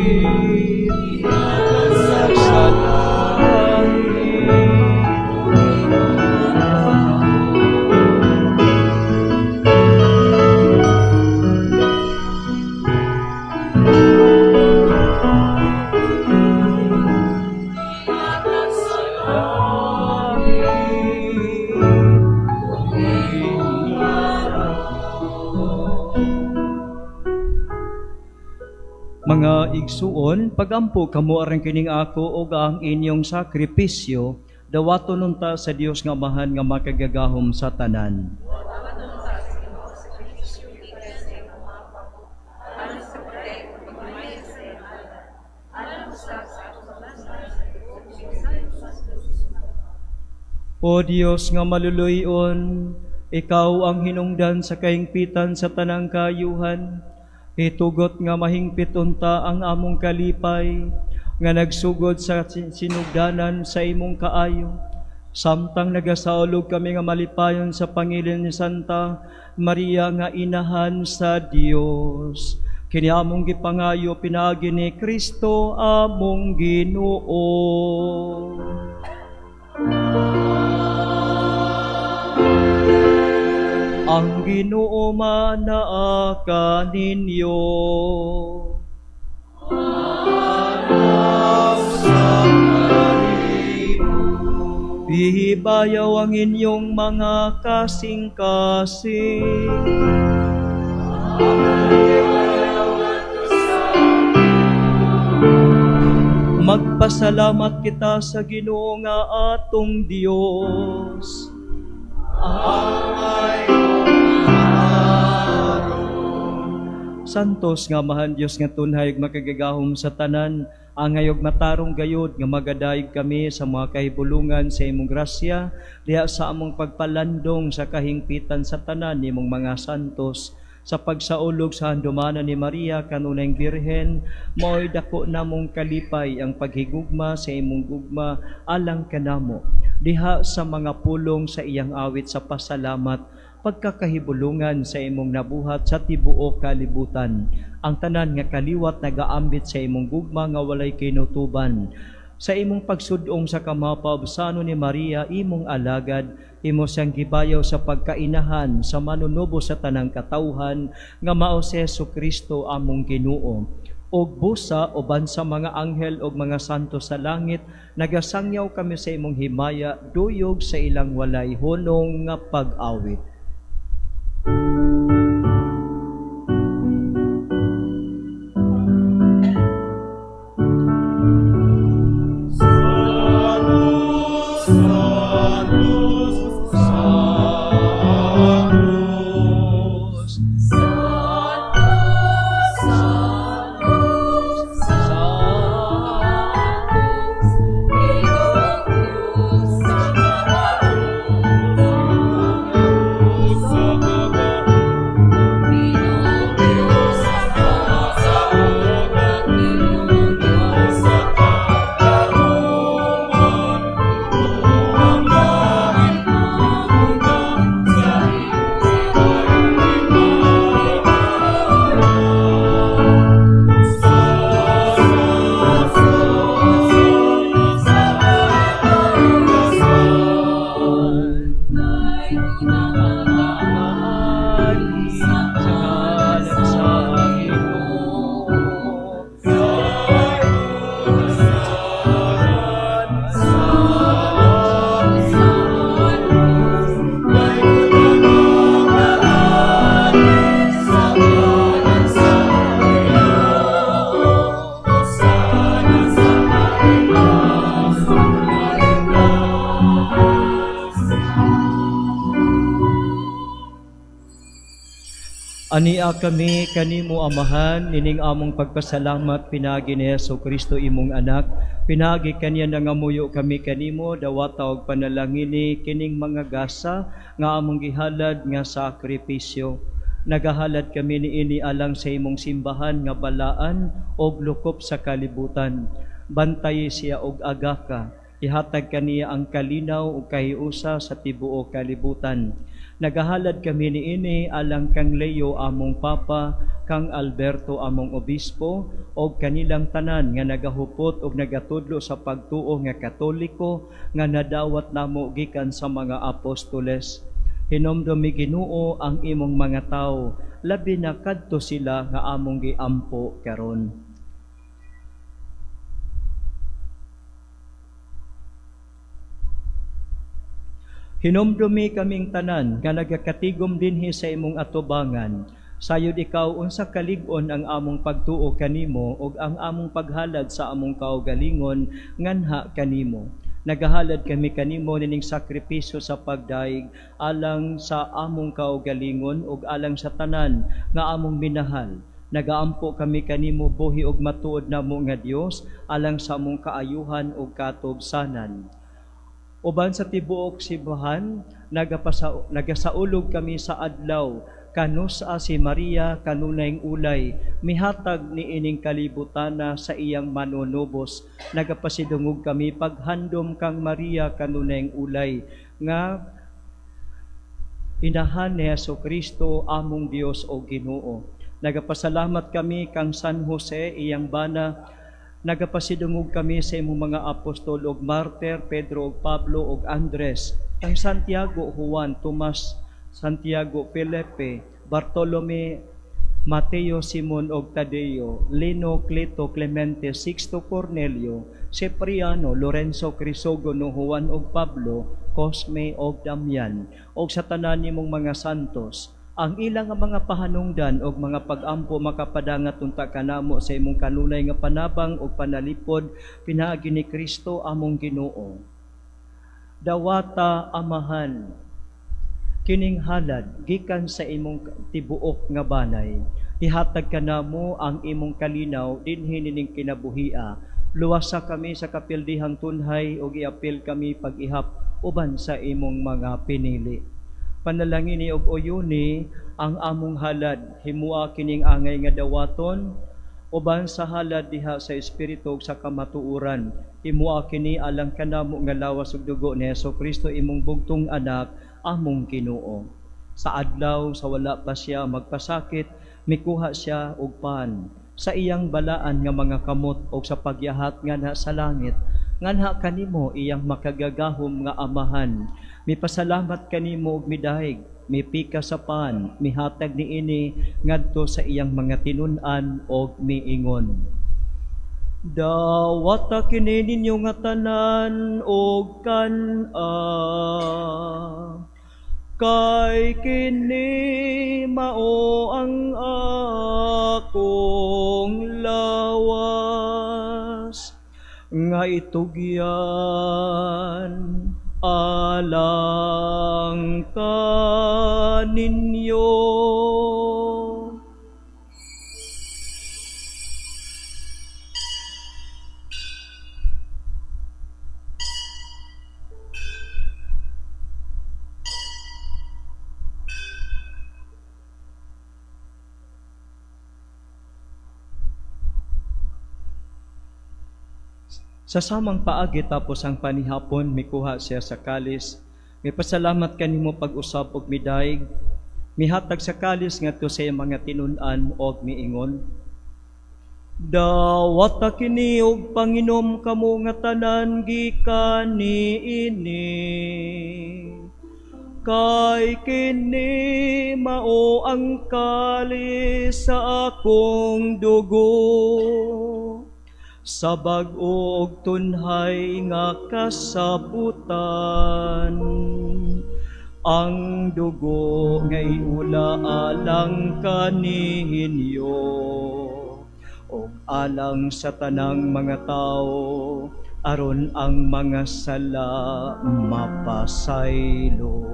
sa langit. Mga igsuon, pagampo kamo aron kining ako ug ang inyong sakripisyo, dawaton unta sa Dios nga Amahan nga makagagahom sa tanan. O Dios nga maluluyon, ikaw ang hinungdan sa kahingpitan sa tanang kayuhan. Itugot nga mahingpit unta ang among kalipay, nga nagsugod sa sinugdanan sa imong kaayo. Samtang nagasaulog kami nga malipayon sa pangilin ni Santa Maria nga inahan sa Dios. Kini among gipangayo pinaagi ni Kristo among Ginoo. Ang Ginoo manaa kaninyo. Ihibayaw ang inyong mga kasing-kasing. Magpasalamat kita sa Ginoo nga atong Dios. Santos nga Amahan Dios nga tunhay ug makagagahom sa tanan, angay og matarong gayod nga magadayeg kami sa mga kahibulungan sa imong grasya diha sa among pagpalandong sa kahingpitan sa tanan nimong mga santos sa pagsaulog sa handumanan ni Maria kanunayng Birhen. Mao'y dako namong kalipay ang paghigugma sa imong gugma alang kanamo diha sa mga pulong sa iyang awit sa pasalamat, pagkakahibulungan sa imong nabuhat sa tibuok kalibutan. Ang tanan nga kaliwat nagaambit sa imong gugma nga walay kinutuban. Sa imong pagsudong sa kamapaubsano ni Maria imong alagad, imo siyang gibayaw sa pagkainahan sa manunubo sa tanang katawhan nga mao si Jesu Kristo among Ginoo. Og busa uban sa mga anghel og mga santo sa langit, nagasangyaw kami sa imong himaya duyog sa ilang walay hunong nga pag-awit. Sa ngalan sa Ginoo. Ania kami kanimo, Amahan, nining among pagpasalamat pinaagi ni Hesus Kristo imong anak. Pinaagi kaniya nangamuyo kami kanimo, dawata og panalangini kining mga gasa nga among gihalad nga sakripisyo. Nagahalad kami niini alang sa imong simbahan nga balaan og lukop sa kalibutan. Bantayi siya og agaka. Ihatag kaniya ang kalinaw ug kahiusa sa tibuok kalibutan. Nagahalad kami niini alang kang Leo among Papa. kang Alberto among obispo og kanilang tanan nga nagahupot og nagatudlo sa pagtuo nga Katoliko nga nadawat namo gikan sa mga apostoles. Hinomdumi, Ginoo, ang imong mga tawo, labi na kadto sila nga among giampo karon. Hinomdumi kaming tanan nga nagakatigom dinhi sa imong atubangan. Sayod ikaw unsa kalig-on ang among pagtuo kanimo ug ang among paghalad sa among kaugalingon nganha kanimo. Nagahalad kami kanimo nining sakripisyo sa pagdayeg alang sa among kaugalingon ug alang sa tanan nga among minahal. Nagaampo kami kanimo, buhi ug matuod namo nga Dios, alang sa among kaayuhan ug katubsanan. Uban sa tibuok simbahan, nagasaulog kami sa adlaw kanus-a si Maria Kanunayng Ulay mihatag ni ining kalibutana sa iyang manunubos. Nagapasidungog kami paghandom kang Maria Kanunayng Ulay nga inahan ni Hesus Kristo among Dios o Ginoo. Nagapasalamat kami kang San Jose, iyang bana. Nagapasidungog kami sa imong mga apostol ug martyr, Pedro ug Pablo ug Andres, kang Santiago, Juan, Tomas, Santiago, Felipe, Bartolome, Mateo, Simon ug Tadeo, Lino, Cleto, Clemente, Sixto, Cornelio, Cipriano, Lorenzo, Crisogono, Juan ug Pablo, Cosme ug Damian, ug sa tanan nimong mga santos. Ang ilang nga mga pahanungdan ug mga pagampo makapadangat unta kanamo sa imong kanunay nga panabang ug panalipod pinaagi ni Kristo among Ginoo. Dawata, Amahan, kining halad gikan sa imong tibuok nga banay. Ihatag kanamo ang imong kalinaw dinhi nining kinabuhia. Luwasa kami sa kapildihang tunhay ug iapil kami pag-ihap uban sa imong mga pinili. Panalangini og uyuni ang among halad. Himua kining angay nga dawaton uban sa halad diha sa espiritu ug sa kamatuoran. Himua kini alang kanamo nga lawas ug dugo ni Hesus Kristo, imong bugtong anak, among Ginoo. Sa adlaw sa wala pa siya magpasakit, mikuha siya og pan sa iyang balaan nga mga kamot og sa pagyahat nganha sa langit, nganha kanimo, iyang makagagahom nga Amahan, mipasalamat kanimo ug midayeg, mipika sa pan, mihatag niini ngadto sa iyang mga tinun-an og miingon: "Dawata kini ninyo nga tanan og kan-a, kay kini mao ang akong lawas nga itugyan alang kaninyo." Sa samang paagi, tapos ang panihapon, mikuha siya sa kalis. Mipasalamat kanimo pag-usab og midayeg. Mihatag sa kalis ngadto sa iyang mga tinun-an og miingon: "Dawata kini og panginom kamo nga tanan gikan niini. Kay kini mao ang kalis sa akong dugo sa bag-o og tunhay nga kasabutan. Ang dugo nga iula alang kaninyo ug alang sa tanang mga tao aron ang mga sala mapasaylo.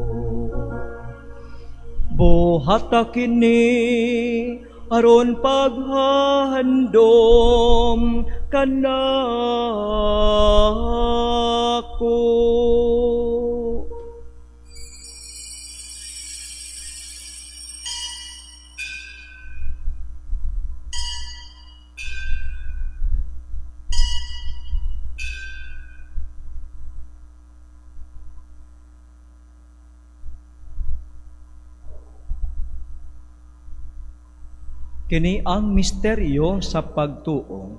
Buhata kini aron paghahandom kanako." Kini ang misteryo sa pagtuo.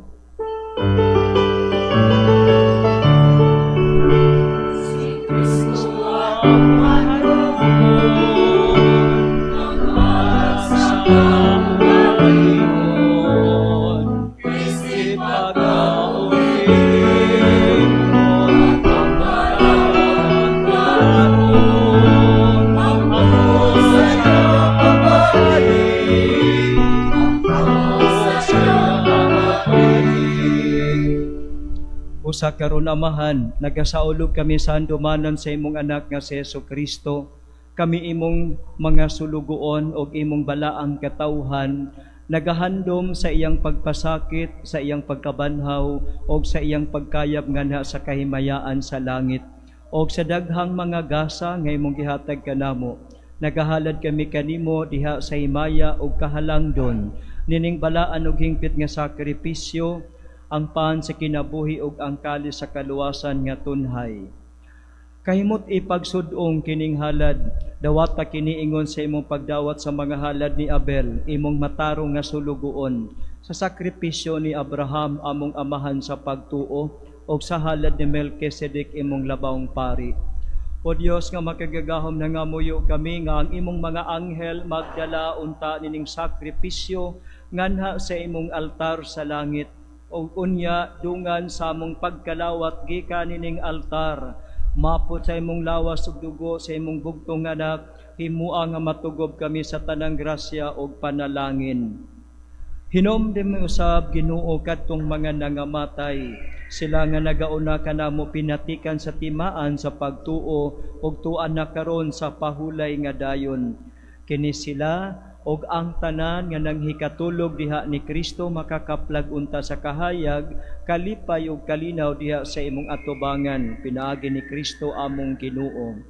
Usa karon, Amahan, nagasaulog kami sa handumanan sa imong anak nga si Hesus Kristo. Kami imong mga sulugoon og imong balaang katawhan, nagahandom sa iyang pagpasakit, sa iyang pagkabanhaw og sa iyang pagkayab nganha sa kahimayaan sa langit. Og sa daghang mga gasa nga imong gihatag kanamo, nagahalad kami kanimo diha sa himaya og kahalangdon nining balaan og hingpit nga sakripisyo, ang pan sa kinabuhi ug ang kalis sa kaluwasan nga tunhay. Kahimot ipagsud-ong kining halad, dawata kini ingon sa imong pagdawat sa mga halad ni Abel, imong matarong nga sulugoon, sa sakripisyo ni Abraham among amahan sa pagtuo, ug sa halad ni Melchizedek imong labawng pari. O Dios nga makagagahom, nangamuyo kami nga ang imong mga anghel magdala unta nining sakripisyo nganha sa imong altar sa langit, ug unya dungan sa among pagkalawat gikan nining altar, mapot sa imong lawas ug dugo sa imong bugtong anak, himua nga matugob kami sa tanang grasya ug panalangin. Hinomdumi usab, Ginoo, kadtong mga nangamatay, sila nga nagauna kanamo pinatikan sa timaan sa pagtuo ug tuan na karon sa pahulay nga dayon. Kini sila og ang tanan nga nanghikatulog diha ni Kristo makakaplag unta sa kahayag, kalipay ug kalinaw diha sa imong atubangan pinaagi ni Kristo among Ginoo.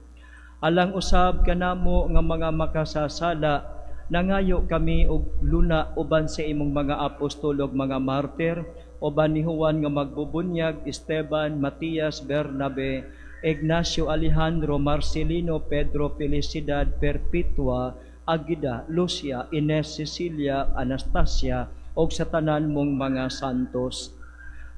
Alang usab kanamo nga mga makasasala, nangayo kami og luna uban sa imong mga apostol ug mga martir, uban ni Juan nga magbubunyag, Esteban, Matias, Bernabe, Ignacio, Alejandro, Marcelino, Pedro, Felicidad, Perpetua, Agida, Lucia, Ines, Cecilia, Anastasia, og sa tanan mong mga santos.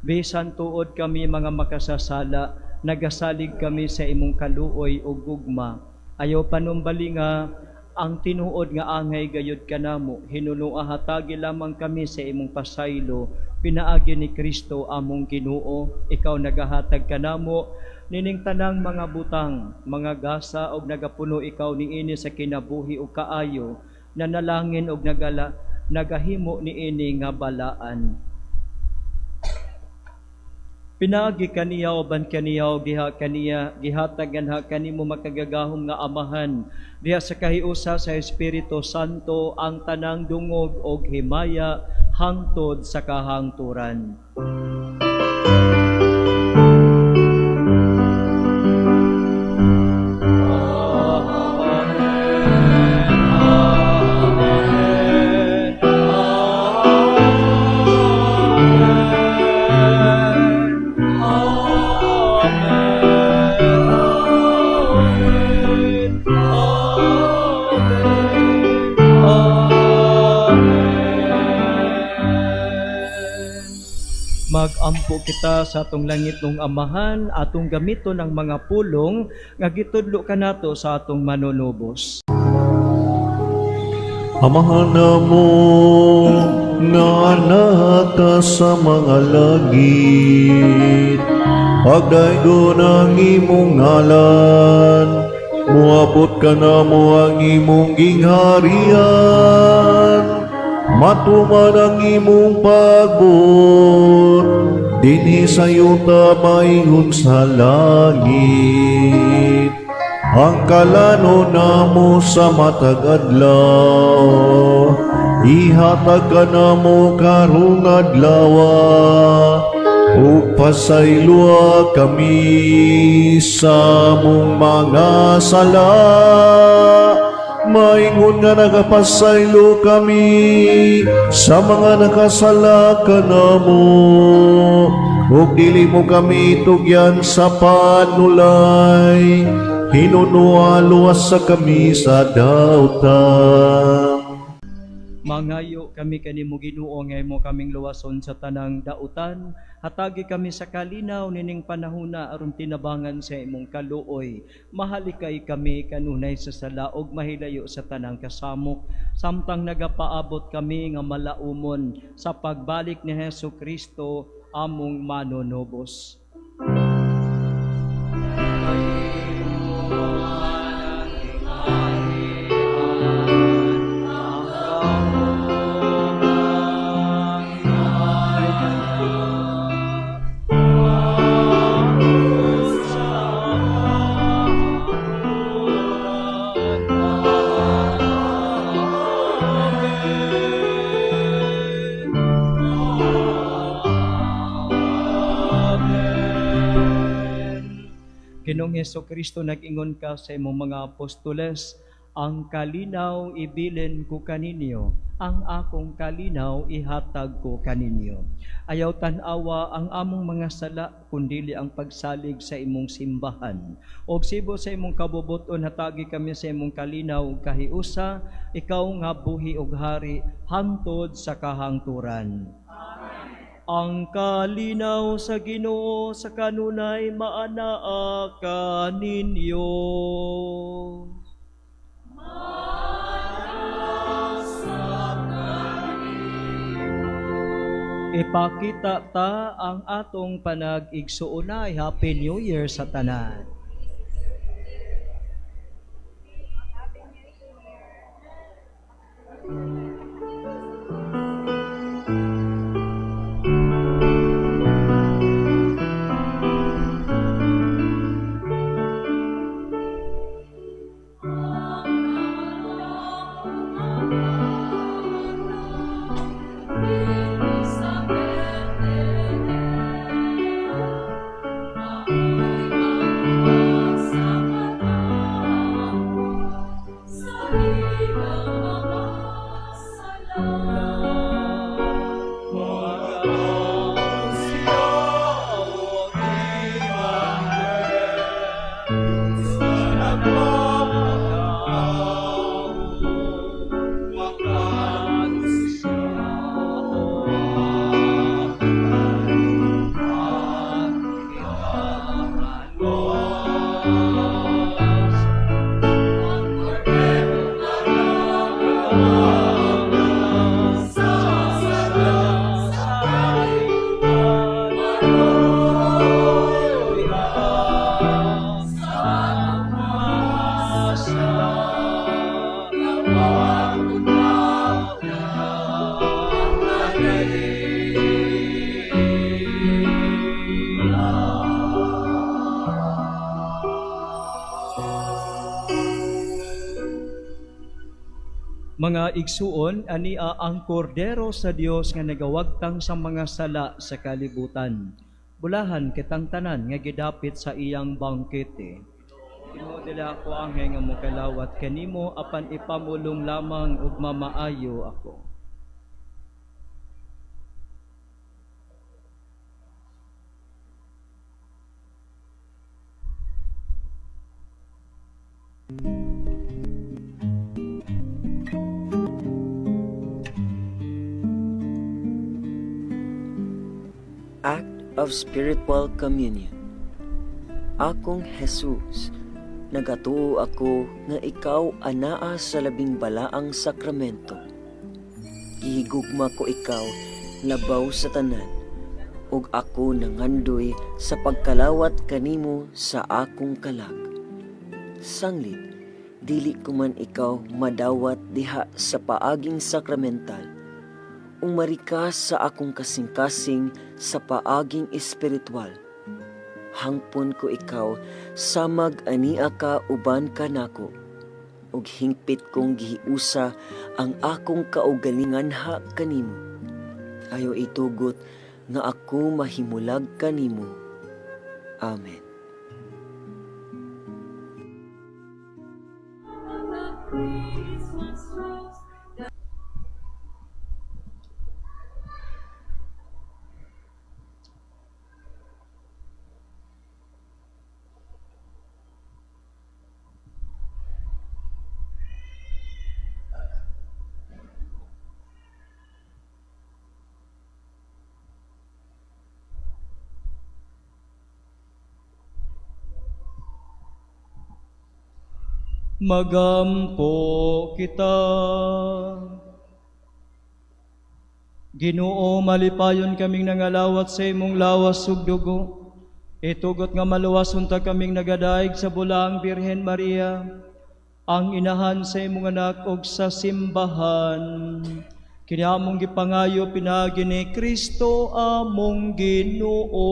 Bisan tuod kami mga makasasala, nagasalig kami sa imong kaluoy ug gugma. Ayaw panumbali nga ang tinuod nga angay gayud kanamo, hinunua hatagi lamang kami sa imong pasaylo, pinaagi ni Kristo among Ginoo. Ikaw nagahatag kanamo nining tanang mga butang, mga gasa, og nagapuno ikaw niini sa kinabuhi ug kaayo, nanalangin og nagahimo niini nga balaan. Pinaagi kaniya, uban kaniya, ug diha kaniya, gihatag nganha kanimo makagagahom nga Amahan diha sa kahiusa sa Espiritu Santo ang tanang dungog og himaya hangtod sa kahangturan. Magampo kita sa atong langitnong Amahan, atong gamiton ang mga pulong nga gitudlo kanato sa atong Manunubos. Amahan namo nga naa ka sa mga langit, pagdaygon ang imong ngalan, muabot kanamo ang imong gingharian, matuman ang imong pagbuot, dinhi sa yuta maingon sa langit. Ang kalanon namo sa matag adlaw, ihatag kanamo karong adlaw, ug pasayloa kami sa among mga sala, maingon nga nagapasaylo kami sa mga nakasala kanamo, ug dili mo kami tugyan sa panulay, hinunua luwasa kami sa dautan. Mangayo kami kanimo, Ginoo, nga imo kaming luwason sa tanang dautan. Hatagi kami sa kalinaw nining panahona aron tinabangan sa imong kaluoy. Mahalikay kami kanunay sa sala ug mahilayo sa tanang kasamok samtang nagapaabot kami nga malaumon sa pagbalik ni Hesus Kristo among manunubos. Ginoong Hesus Kristo, nag-ingon ka sa imong mga apostoles, "Ang kalinaw ibilin ko kaninyo, ang akong kalinaw ihatag ko kaninyo." Ayaw tan-awa ang among mga sala, kundili ang pagsalig sa imong simbahan. Og sibo sa imong kabubuton, hatagi kami sa imong kalinaw ug kahiusa, ikaw nga buhi ug hari hangtod sa kahangturan. Ang kalinaw sa Ginoo sa kanunay maanaa kaninyo. Ipakita ta ang atong panag-igsuonay. Happy New Year sa tanan. Dito sa Bethlehem, ako'y mabuwag sa katampo, sa ilang mga sala. Siya o Emmanuel, Diyos na nagpapatawad, wakas siya at ikaluwas. Ang kordero nga sa sala sa kalibutan, maluoy ka sa atong mga sala. Labaton ang Galilea. Mga igsuon, ania ang kordero sa Dios nga nagawagtang sa mga sala sa kalibutan. Bulahan kitang tanan nga gidapit sa iyang bangkete. Ginoo, dili ako angay nga mokalawat kanimo, apan ipamulong lamang ug mamaayo ako. Act of Spiritual Communion. Akong Jesus, nagatuo ako nga ikaw anaa sa labing balaang sakramento. Gihigugma ko ikaw labaw sa tanan, ug ako nangandoy sa pagkalawat kanimo sa akong kalag. Sanglit, dili ko man ikaw madawat diha sa paaging sakramental, umari ka sa akong kasing-kasing sa paaging espiritual. Hangpon ko ikaw samag ania ka uban kanako, ug hingpit kong gihiusa ang akong kaugalingan ha kanimo. Ayaw itugot nga ako mahimulag kanimo. Amen. The Christmas rose. Magampo kita. Ginoo, malipayon kaming nangalawat sa imong lawas ug dugo. Itugot nga maluwas unta kaming nagadaig sa bulaang Birhen Maria, ang inahan sa imong anak ug sa simbahan. Kini among gipangayo pinaagi ni Kristo among Ginoo.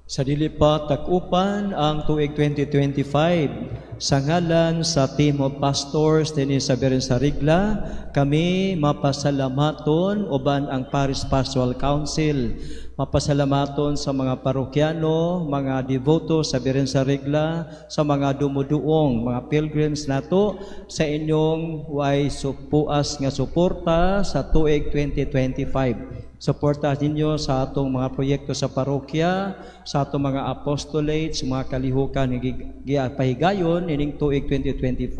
Sa dili pa tag-upan ang tuig 2025, sa ngalan sa team of pastors dinhi sa Birhen sa Regla, kami mapasalamaton uban ang Parish Pastoral Council, mapasalamaton sa mga parokyano, mga devoto sa Birhen sa Regla, sa mga dumuduong, mga pilgrims nato sa inyong way supuas nga suporta sa tuig 2025. Suporta ninyo sa atong mga proyekto sa parokya, sa atong mga apostolates, mga kalihukan nga gipahigayon ining tuig 2025.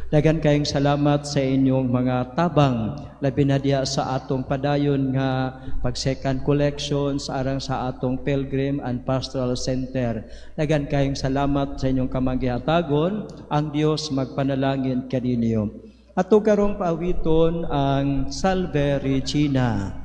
Daghan kayong salamat sa inyong mga tabang, labi na diha sa atong padayon nga pag second collections alang sa atong Pilgrim and Pastoral Center. Daghan kayong salamat sa inyong kamanggihatagon. Ang Dios magpanalangin kaninyo. Ato karong paawiton ang Salve Regina.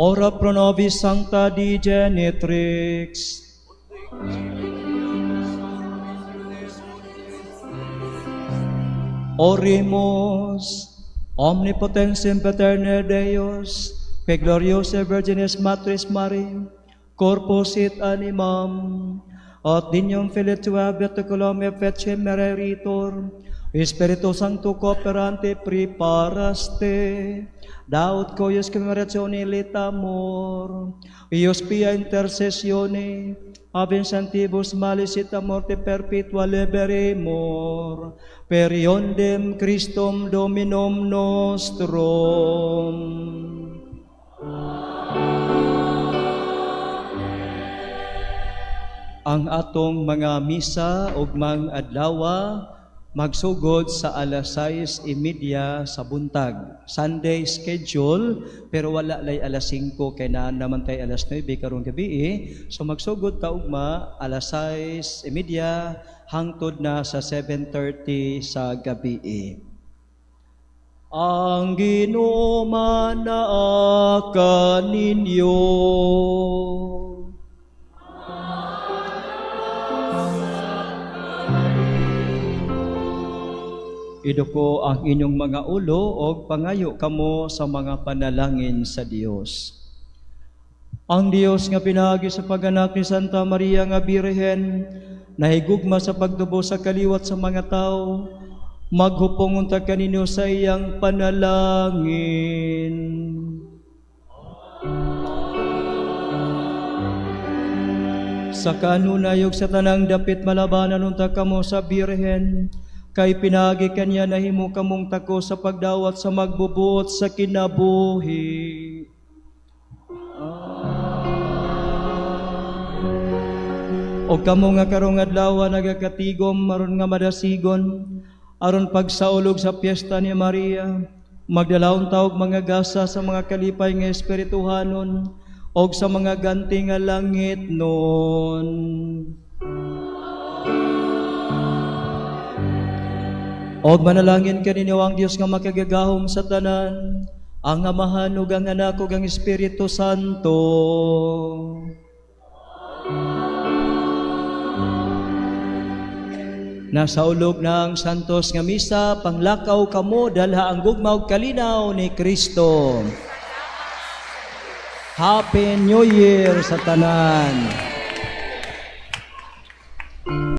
Ora pro nobis Sancta Dei Genitrix. Oremus, omnipotens sempiterne Deus, qui gloriosa Virginis Matris Mariae, corpus et animam, et dignum Filii tuae beaticulum et mereritur, Spiritu Sancto cooperante preparaste, Daud cuius commeratione litamur, ius pia intercessione, ab incantibus malis et a morte perpetua liberemur, per eundem Christum Dominum nostrum. Ang atong mga misa ugmang adlawa magsugod sa alas 6:30 sa buntag. Sunday schedule, pero wala lay alas 5 kay naa naman tay alas 9 karong gabi. So magsugod ta ugma alas 6:30 hangtod na sa 7:30 sa gabi. Ang Ginoo manaa kaninyo. Iduko ang inyong mga ulo og pangayo kamo sa mga panalangin sa Dios. Ang Dios nga pinaagi sa pag-anak ni Santa Maria nga Birhen, nahigugma sa pagtubo sa kaliwat sa mga tao, maghupong unta kaninyo sa iyang panalangin. Sa kanunay ug sa tanang dapit, malabanan unta kamo sa Birhen, kay pinaagi kaniya nahimo kamong takos sa pagdawat sa magbubuot sa kinabuhi. O kamo nga karong adlaw nagakatigom aron nga madasigon aron pagsaulog sa piyesta ni Maria, magdala unta og mga gasa sa mga kalipay nga espirituhanon og sa mga ganti nga langitnon. Og manalangin kaninyo ang Dios nga makagagahom sa tanan, ang Amahan ug ang Anak ug ang Espiritu Santo. Nasaulog na ang Santos nga Misa, panglakaw kamo, dalha ang gugma ug kalinaw ni Kristo. Happy New Year sa tanan.